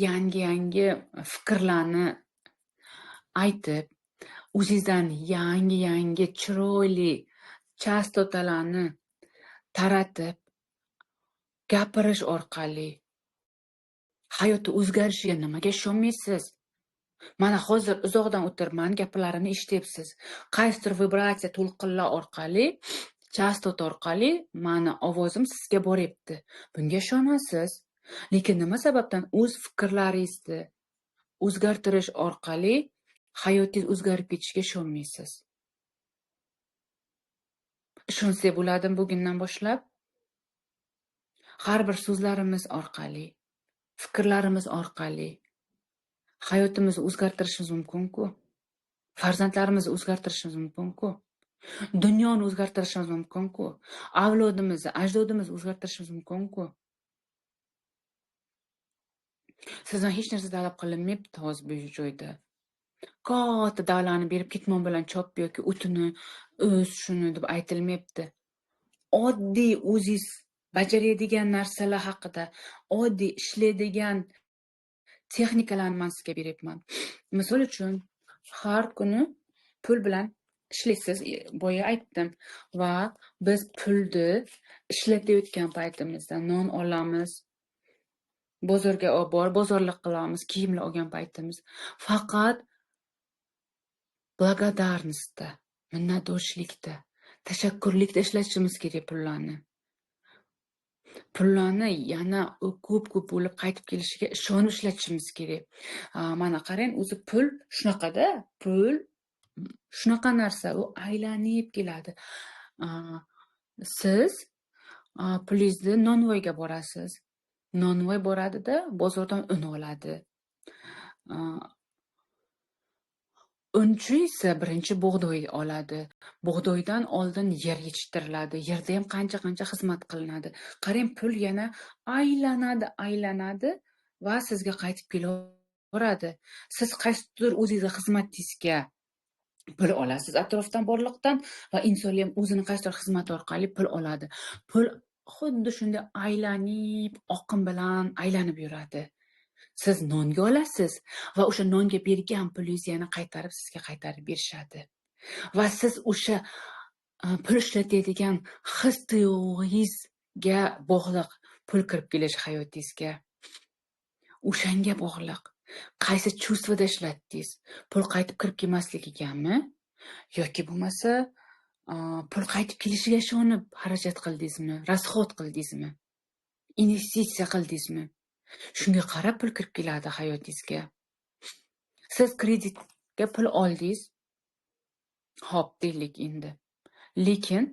yangi-yangi fikrlarni aytib, o'zingizdan yangi-yangi chiroyli chastotalarni taratib, gapirish orqali hayotda o'zgarishiga nimaga ishonmaysiz? Mana hozir uzoqdan o'tirib mani gaplarimni eshityapsiz. Qaysidir vibratsiya to'lqinlar orqali, chastota orqali mani ovozim sizga boryapti. Bunga ishonasiz. Lekin nima sababdan o'z fikrlaringizni o'zgartirish orqali hayotingiz o'zgarib ketishiga ishonmaysiz? Ishonsak bo'ladimi bugundan boshlab? Har bir so'zlarimiz orqali, fikrlarimiz orqali hayotimizni o'zgartirishimiz mumkin-ku. Farzandlarimizni o'zgartirishimiz mumkin-ku. Dunyoni o'zgartirishimiz mumkin-ku. Avlodimizni, ajdodimizni o'zgartirishimiz mumkin-ku. Sizdan hech narsa talab qilinmayapti hozir bu joyda. Katta dalani berib ketmon bilan chop yoki o'tini o'z shuni deb aytilmayapti. Oddiy o'zingiz bajaradigan narsalar haqida, oddiy ishlaydigan texnikalarni men sizga beryapman. Misol uchun, har kuni pul bilan ishlaysiz, boya aytdim, va biz pulni ishlatayotgan paytimizda non olamiz, bozorga olib borib bozorlik qilamiz, kiyimlar olgan paytimiz faqat благодарностьda, minnatdorchilikda, tashakkurlikda ishlatishimiz kerak pullarni. Pullarni yana ko'p-ko'p bo'lib qaytib kelishiga ishonib ishlatishimiz kerak. Mana qarang, o'zi pul shunaqada, pul shunaqa narsa, u aylanib keladi. Siz pulingizni nonvoyga borasiz. Nonvoy boradida bozordan un oladi. Unchi esa birinchi bug'doy oladi. Bug'doydan oldin yer yetishtiriladi. Yerda ham qancha-qancha xizmat qilinadi. Qarang, pul yana aylanadi, aylanadi va sizga qaytib kelaveradi. Siz qaysidir o'zingizga xizmatingizga pul olasiz atrofdan, borliqdan, va insonlar ham o'zini qaysidir xizmati orqali pul oladi. Pul xuddi shunday aylanib, oqim bilan aylanib yuradi. Siz nonga olasiz va o'sha nonga bergan pulingizni yana qaytarib sizga qaytarib berishadi. Va siz o'sha pul ishlatadigan his tuyg'ungizga bog'liq pul kirib kelishi hayotingizga. O'shanga bog'liq. Qaysi чувствоda ishlatdingiz? Pul qaytib kirib kelmasligigami yoki bo'lmasa pul qaytib kelishiga ishonib xarajat qildingizmi, rasxod qildingizmi, investitsiya qildingizmi? Shunga qarab pul kirib keladi hayotingizga. Siz kreditga pul oldingiz, hop deylik endi. Lekin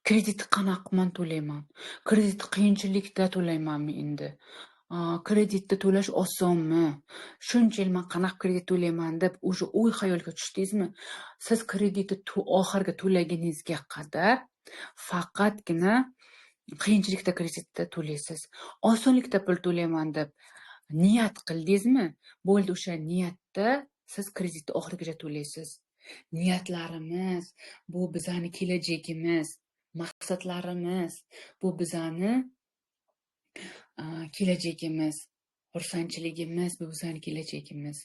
kreditni qanaqa man to'layman? Kredit qiyinchilikda to'laymanmi endi? Kreditni to'lash osonmi? Shuncha yil man qanaqa kredit to'layman deb o'sha o'y xayolga tushdingizmi? Siz kreditni oxirgi to'laguningizga qadar faqatgina qiyinchilikda kreditni to'laysiz. Osonlikda pul to'layman deb niyat qildingizmi? Bo'ldi, o'sha niyatda siz kreditni oxirigacha to'laysiz. Niyatlarimiz bu bizani kelajagimiz, maqsadlarimiz bu bizani kelajagimiz, xursandchiligimiz bu bizani kelajagimiz.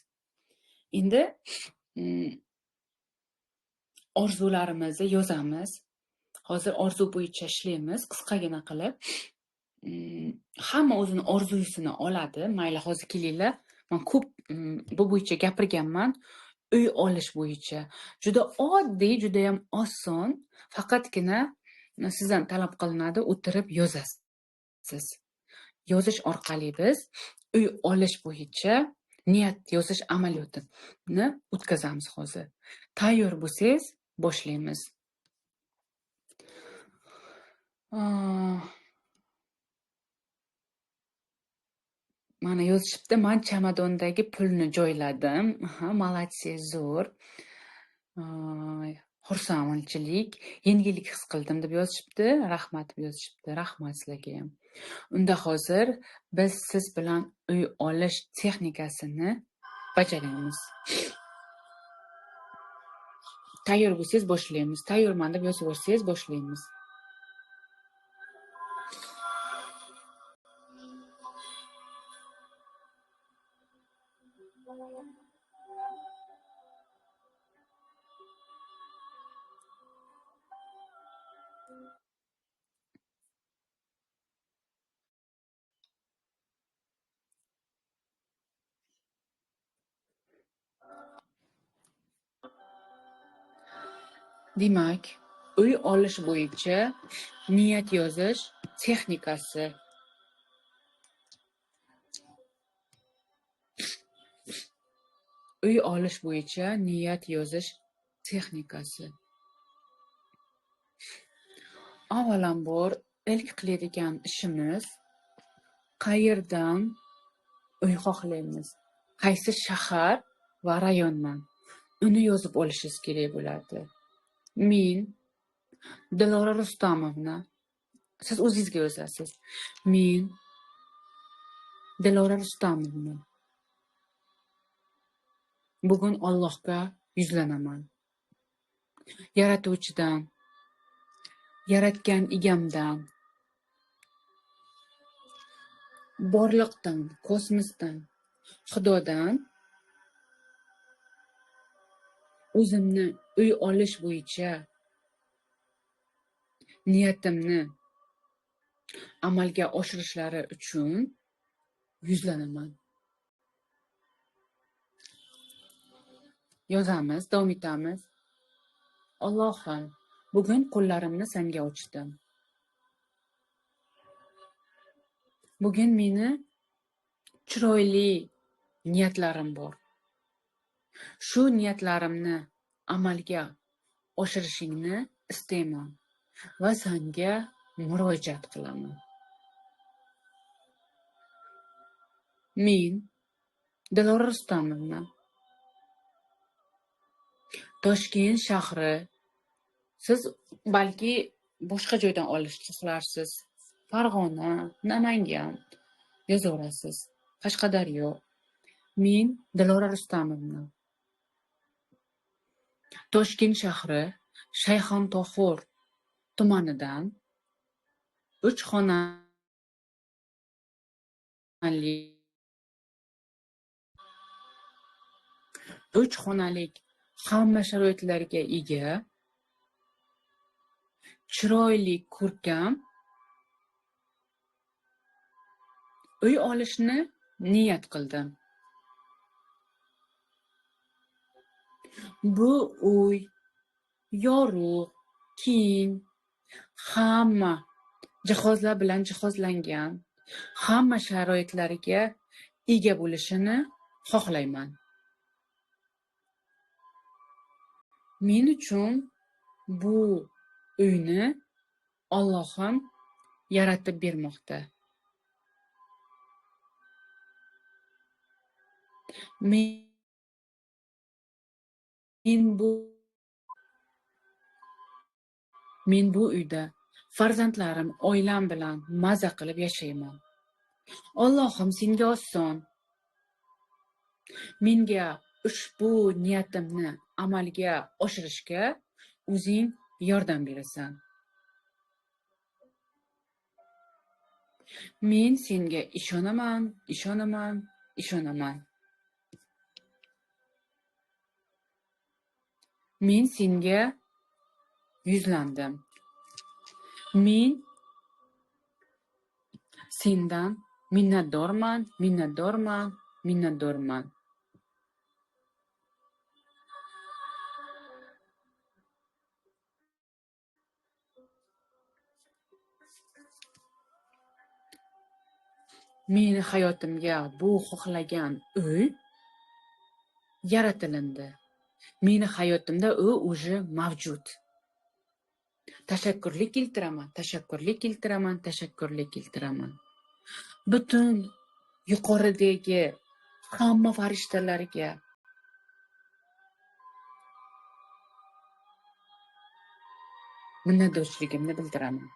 Endi orzularimizni yozamiz. Hozir orzu bo'yicha ishlaymiz, qisqagina qilib. Hamma o'zini orzusini oladi. Mayli, hozir kelinglar. Men ko'p bu bo'yicha gapirganman. Uy olish bo'yicha. Juda oddiy, juda ham oson. Faqatgina sizdan talab qilinadi, o'tirib yozasiz. Yozish orqali biz uy olish bo'yicha niyat yozish amaliyotini o'tkazamiz hozir. Tayyor bo'lsangiz, boshlaymiz. Mana yozishibdi, men chamadondagi pulni joyladim. Aha, молодцы, zo'r. Xursandchilik, yengillik his qildim deb yozishibdi. Rahmat deb yozishibdi. Rahmat sizlarga ham. Unda hozir biz siz bilan uy olish texnikasini bajaramiz. Tayyor bo'lsangiz boshlaymiz. Tayyorman deb yozib yuborsangiz boshlaymiz. Demak, uy olish bo'yicha niyat yozish texnikasi. Uy olish bo'yicha niyat yozish texnikasi. Avvalambor ilk qiladigan ishimiz qayerdan uy xohlaymiz, qaysi shahar va rayondan, uni yozib olishingiz kerak bo'ladi. Men Dilora Rustamovna, siz o'zingizga yozasiz. Men Dilora Rustamovna bugun Allohga yuzlanaman. Yaratuvchidan, yaratgan egamdan, borliqdan, kosmosdan, Xudodan o'zimni uy olish bo'yicha niyatimni amalga oshirishlari uchun yuzlanaman. Yozamiz, davom etamiz. Allohim, bugun qo'llarimni senga ochdim. Bugun meni chiroyli niyatlarim bor. Shu niyatlarimni amalga oshirishingni istayman va senga murojaat qilaman. Men Dilora Rustamovna Toshkent shahri, siz balki boshqa joydan olishni xohlarsiz. Farg'ona, Namangan yozaverasiz. Qashqadaryo. Men Dilora Rustamovna Toshkent shahri Shayxontohur tumanidan 3 xonali 3 xonalik hamma sharoitlarga ega chiroyli ko'rkam uy olishni niyat qildim. Bu uy yorug', keng, hamma jihozlar bilan jihozlangan, hamma sharoitlarga ega bo'lishini xohlayman. Men uchun bu uyni Allohim yaratib bermoqda. Men bu uyda farzandlarim, oilam bilan maza qilib yashayman. Allohim senga oson. Menga ushbu niyatimni amalga oshirishga o'zing yordam berasan. Men senga ishonaman, ishonaman, ishonaman. Men senga yuzlandim. Men sendan minnatdorman, minnatdorman, minnatdorman. Meni hayotimga bu xohlagan uy yaratilindi. Meni hayotimda u уже mavjud. Tashakkurlik keltiraman, tashakkurlik keltiraman, tashakkurlik keltiraman. Butun yuqoridagi hamma farishtalarga minnatdorchiligimni bildiraman.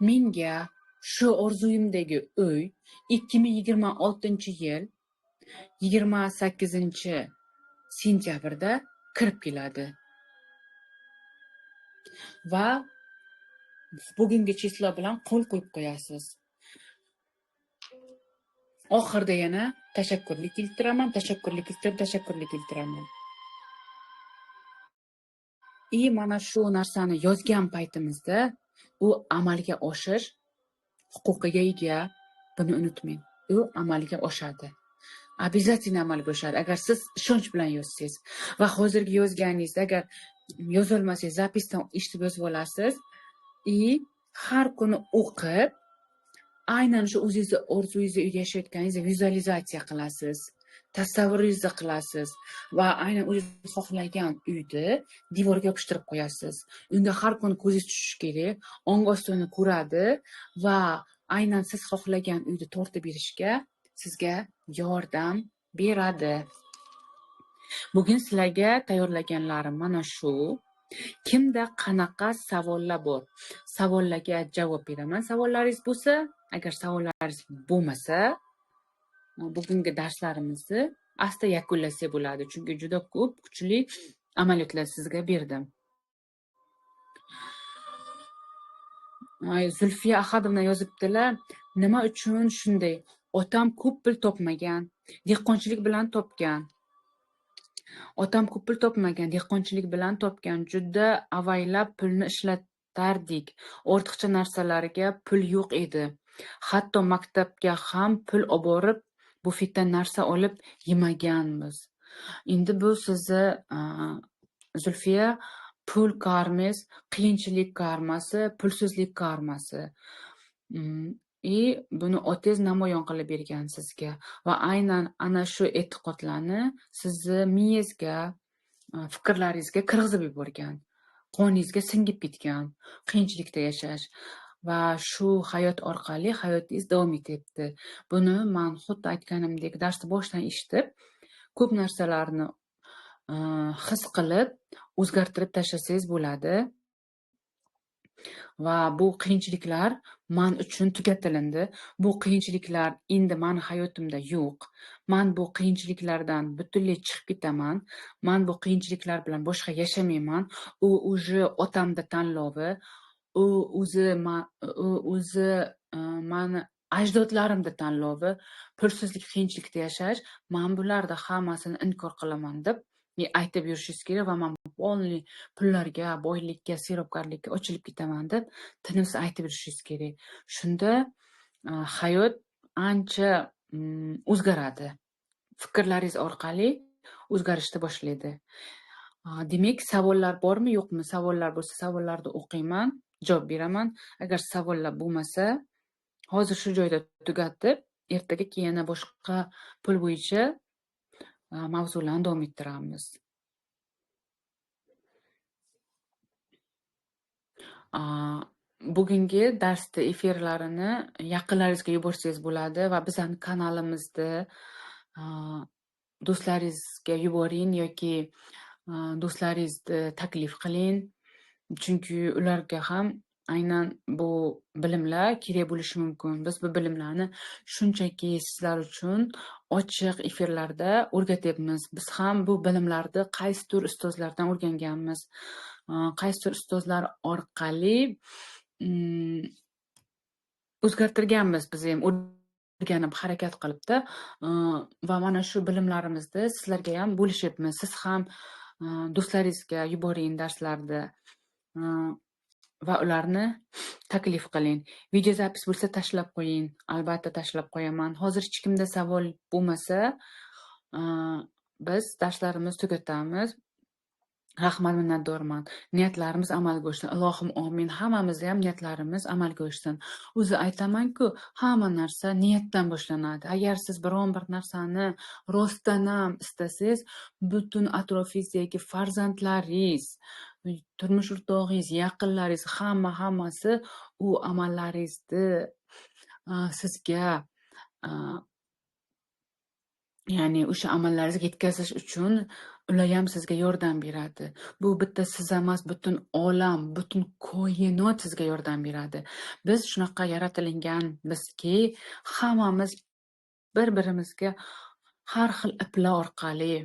Menga shu orzuyimdagi uy 2026-yil 28-sentyabrda kirib keladi. Va bugungi число bilan qo'l qo'yib qo'yasiz. Oxirida yana tashakkurlik keltiraman, tashakkurlik keltirib, tashakkurlik keltiraman. И mana shu narsani yozgan paytimizda u amalga oshish huquqiga ega, buni unutmang. U amalga oshadi. Обязательно amalga oshadi agar siz ishonch bilan yozsangiz va hozirgi yozganingizda agar yozolmasangiz, запись dan eshitib yozib olasiz и har kuni o'qib, aynan shu o'zingizni orzungizni uyda yashayotganingizni vizualizatsiya qilasiz, tasavvuringizni qilasiz va aynan o'zingiz xohlagan uyni devorga yopishtirib qo'yasiz. Unga har kuni ko'zingiz tushishi kerak, ong osti uni ko'radi va aynan siz xohlagan uyni tortib berishga sizga yordam beradi. Bugun sizlarga tayyorlaganlarim mana shu. Kimda qanaqa savollar bor? Savollarga javob beraman. Savollaringiz bo'lsa, agar savollaringiz bo'lmasa, bugungi darslarimizni asta yakunlasak bo'ladi, chunki juda ko'p kuchli amaliyotlar sizga berdim. Zulfiya Ahadovna yozibdilar, nima uchun shunday? Otam ko'p pul topmagan, dehqonchilik bilan topgan. Otam ko'p pul topmagan, dehqonchilik bilan topgan. Juda avaylab pulni ishlatardik. Ortiqcha narsalarga pul yo'q edi. Hatto maktabga ham pul oborib, bufetdan narsa olib yemaganmiz. Endi bu sizni Zulfiya pul karmangiz, qiyinchilik karmasi, pulsizlik karmasi. Buni otangiz namoyon qilib bergan sizga va aynan ana shu e'tiqodlarni sizni miyangizga, fikrlaringizga kirgizib yuborgan, qoningizga singib ketgan qiyinchilikda yashash va shu hayot orqali hayotingiz davom etyapti. Buni men xuddi aytganimdek darsni boshidan eshitib, ko'p narsalarni his qilib, o'zgartirib tashlasangiz bo'ladi. Va bu qiyinchiliklar men uchun tugatilindi. Bu qiyinchiliklar endi meni hayotimda yo'q. Men bu qiyinchiliklardan butunlay chiqib ketaman. Men bu qiyinchiliklar bilan boshqa yashamayman. U уже otamda tanlovi, u o'zi meni ajdodlarimda tanlovi, pulsizlik, qiyinchilikda yashash, men bularni hammasini inkor qilaman deb aytib yurishingiz kerak va men polniy pullarga, boylikka, serobkorlikka ochilib ketaman deb tinimsiz aytib yurishingiz kerak. Shunda hayot ancha o'zgaradi. Fikrlaringiz orqali o'zgarishni boshlaydi. Demak, savollar bormi, yo'qmi? Savollar bo'lsa, savollarni o'qiyman, javob beraman. Agar savollar bo'lmasa, hozir shu joyda tugatib, ertaga keyin yana boshqa pul bo'yicha mavzularni davom ettiramiz. Bugungi darsni efirlarini yaqinlaringizga yuborsangiz bo'ladi va bizning kanalimizda do'stlaringizga yuboring yoki do'stlaringizni taklif qiling, chunki ularga ham aynan bu bilimlar kerak bo'lishi mumkin. Biz bu bilimlarni shunchaki sizlar uchun ochiq efirlarda o'rgatyapmiz. Biz ham bu bilimlarni qaysidir ustozlardan o'rganganmiz. Qaysidir ustozlar orqali o'zgartirganmiz, biz ham o'rganib harakat qilibdi va mana shu bilimlarimizni sizlarga ham bo'lishyapmiz. Siz ham do'stlaringizga yuboring darslarni va ularni taklif qiling. Video zapis bo'lsa tashlab qo'ying. Albatta tashlab qo'yaman. Hozir hech kimda savol bo'lmasa, biz darslarimizni tugatamiz. Rahmat, minnatdorman. Niyatlarimiz amalga oshsin. Ilohim amin. Hammamizni ham niyatlarimiz amalga oshsin. O'zi aytaman-ku, hamma narsa niyatdan boshlanadi. Agar siz biron bir narsani rostdan ham istasangiz, butun atrofingizdagi farzandlaringiz, turmush o'rtog'ingiz, yaqinlaringiz, hammasi u amallaringizni sizga, ya'ni o'sha amallaringizga yetkazish uchun ular ham sizga yordam beradi. Bu bitta siz emas, butun olam, butun koinot sizga yordam beradi. Biz shunaqa yaratilinganmizki, hammamiz bir-birimizga har xil iplar orqali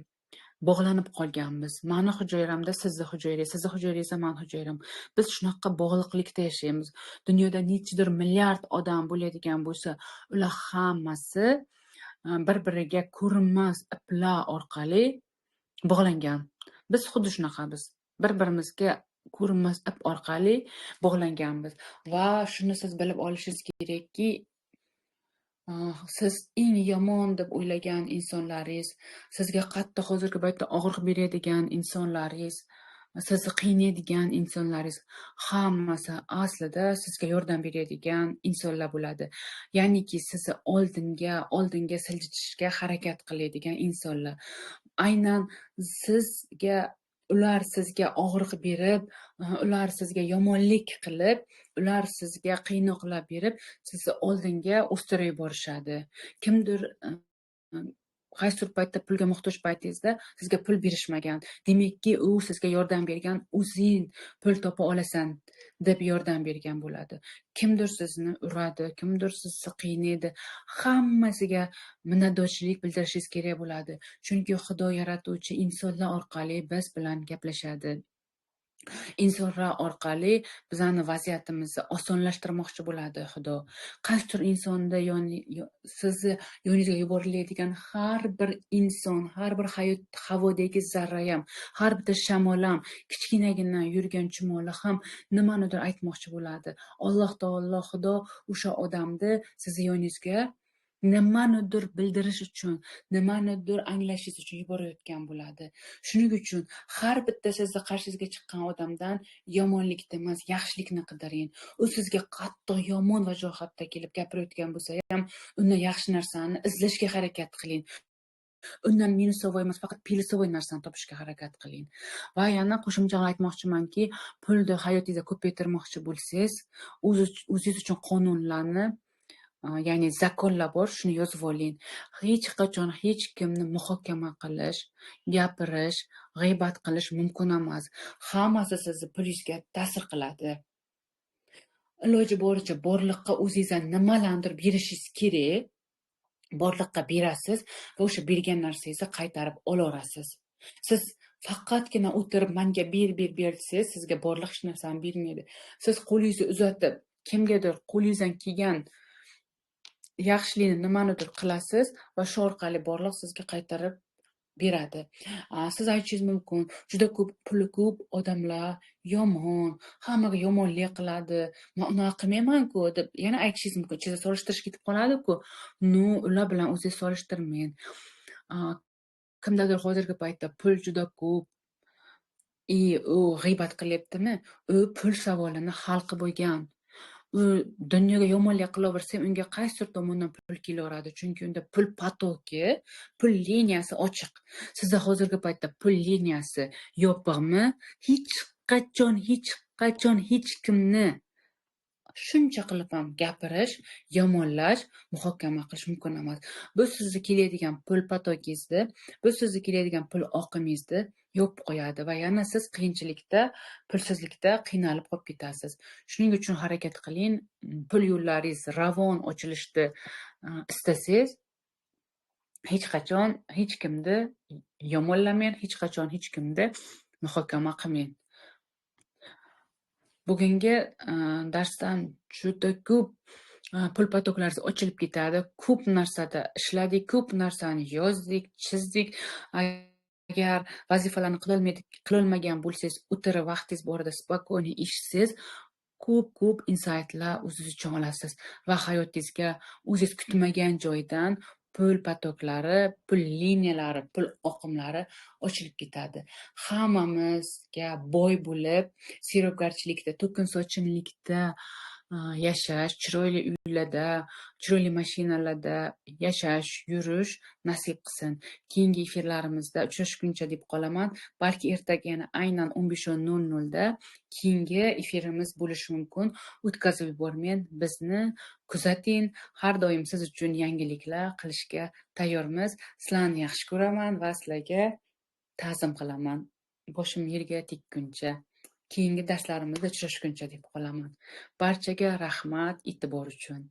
bog'lanib qolganmiz. Mani hujayramda sizni hujayrangiz, sizni hujayrangizda mani hujayram. Biz shunaqa bog'liqlikda yashaymiz. Dunyoda nechidir milliard odam bo'ladigan bo'lsa, ular hammasi bir-biriga ko'rinmas iplar orqali bog'langan. Biz xuddi shunaqamiz. Bir-birimizga ko'rinmas ip orqali bog'langanmiz. Va shuni siz bilib olishingiz kerakki, Siz eng yomon deb o'ylagan insonlaringiz, sizga qattiq hozirgi paytda og'riq beradigan insonlaringiz, sizni qiynaydigan insonlaringiz hammasi aslida sizga yordam beradigan insonlar bo'ladi. Ya'niki sizni oldinga siljitishga harakat qiladigan insonlar. Aynan sizga ular sizga og'riq berib, ular sizga yomonlik qilib, ular sizga qiynoqlar berib, sizni oldinga o'stirib yuborishadi. Kimdir qaysidir paytda pulga muhtoj paytingizda sizga pul berishmagan. Demakki, u sizga yordam bergan, o'zing pul topa olasan deb yordam bergan bo'ladi. Kimdir sizni uradi, kimdir sizni qiynaydi. Hammasiga minnatdorchilik bildirishingiz kerak bo'ladi. Chunki Xudo yaratuvchi insonlar orqali biz bilan gaplashadi. Insonlar orqali bizani vaziyatimizni osonlashtirmoqchi bo'ladi Xudo. Qaysidir insonda sizni yoningizga yuboriladigan har bir inson, har bir hayot havodagi zarra ham, har bitta shamol ham, kichkinagina yurgan chumoli ham nimanidir aytmoqchi bo'ladi. Alloh taolo, Xudo o'sha odamni sizni yoningizga nimanidir bildirish uchun, nimanidir anglashingiz uchun yuborayotgan bo'ladi. Shuning uchun har bitta sizni qarshingizga chiqqan odamdan yomonlikni emas, yaxshilikni qidiring. U sizga qattiq yomon vajohatda kelib gapirayotgan bo'lsa ham, undan yaxshi narsani izlashga harakat qiling. Undan минусовой emas, faqat плюсовой narsani topishga harakat qiling. Va yana qo'shimcha aytmoqchimanki, pulni hayotingizda ko'paytirmoqchi bo'lsangiz, o'zingiz uchun qonunlarni, ya'ni закон lar bor, shuni yozib oling. Hech qachon hech kimni muhokama qilish, gapirish, g'iybat qilish mumkin emas. Hammasi sizni pulingizga ta'sir qiladi. Iloji boricha borliqqa o'zingizdan nimalarnidir berishingiz kerak. Borliqqa berasiz va o'sha bergan narsangizni qaytarib olaverasiz. Siz faqatgina o'tirib manga ber, ber, ber desangiz, sizga borliq hech narsani bermaydi. Siz qo'lingizni uzatib, kimgadir qo'lingizdan kelgan yaxshilikni nimanidir qilasiz va shu orqali borliq sizga qaytarib beradi. Siz aytishingiz mumkin, juda ko'p puli ko'p odamlar yomon, hammaga yomonlik qiladi, men unaqa qilmayman-ku deb yana aytishingiz mumkin. Ichingizda solishtirish ketib qoladi-ku. Ну, ular bilan o'zingiz solishtirmang. Kimdadir hozirgi paytda pul juda ko'p, и u g'iybat qilyaptimi? U pul savolini hal qilib bo'lgan. U dunyoga yomonlik qilaversa ham unga qaysidir tomondan pul kelaveradi. Chunki unda pul поток i, pul liniyasi ochiq. Sizda hozirgi paytda pul liniyasi yopiqmi? Hech qachon, hech qachon hech kimni shuncha qilib ham gapirish, yomonlash, muhokama qilish mumkin emas. Bu sizni keladigan pul поток ingizni, bu sizni keladigan pul oqimingizni yopib qo'yadi va yana siz qiyinchilikda, pulsizlikda qiynalib qolib ketasiz. Shuning uchun harakat qiling, pul yo'llaringiz ravon ochilishni istasangiz, hech qachon hech kimni yomonlamang, hech qachon hech kimni muhokama qilmang. Bugungi darsdan juda ko'p pul поток laringiz ochilib ketadi. Ko'p narsada ishladik, ko'p narsani yozdik, chizdik. Agar vazifalarni qilolmagan bo'lsangiz, o'tirib vaqtingiz borida спокойно eshitsangiz, ko'p-ko'p insaytlar o'zingiz uchun olasiz va hayotingizga o'zingiz kutmagan joydan pul поток lari, pul liniyalari, pul oqimlari ochilib ketadi. Hammamizga boy bo'lib, serobgarchilikda, to'kin sochinlikda yashash, chiroyli uylarda, chiroyli mashinalarda yashash, yurish nasib qilsin. Keyingi efirlarimizda uchrashguncha deb qolaman. Balki ertaga yana aynan 15:00 da keyingi efirimiz bo'lishi mumkin. O'tkazib yubormang, bizni kuzating. Har doim siz uchun yangiliklar qilishga tayyormiz. Sizlarni yaxshi ko'raman va sizlarga ta'zim qilaman. Boshim yerga tekkuncha. Keyingi darslarimizda uchrashguncha deb qolaman. Barchaga rahmat e'tibor uchun.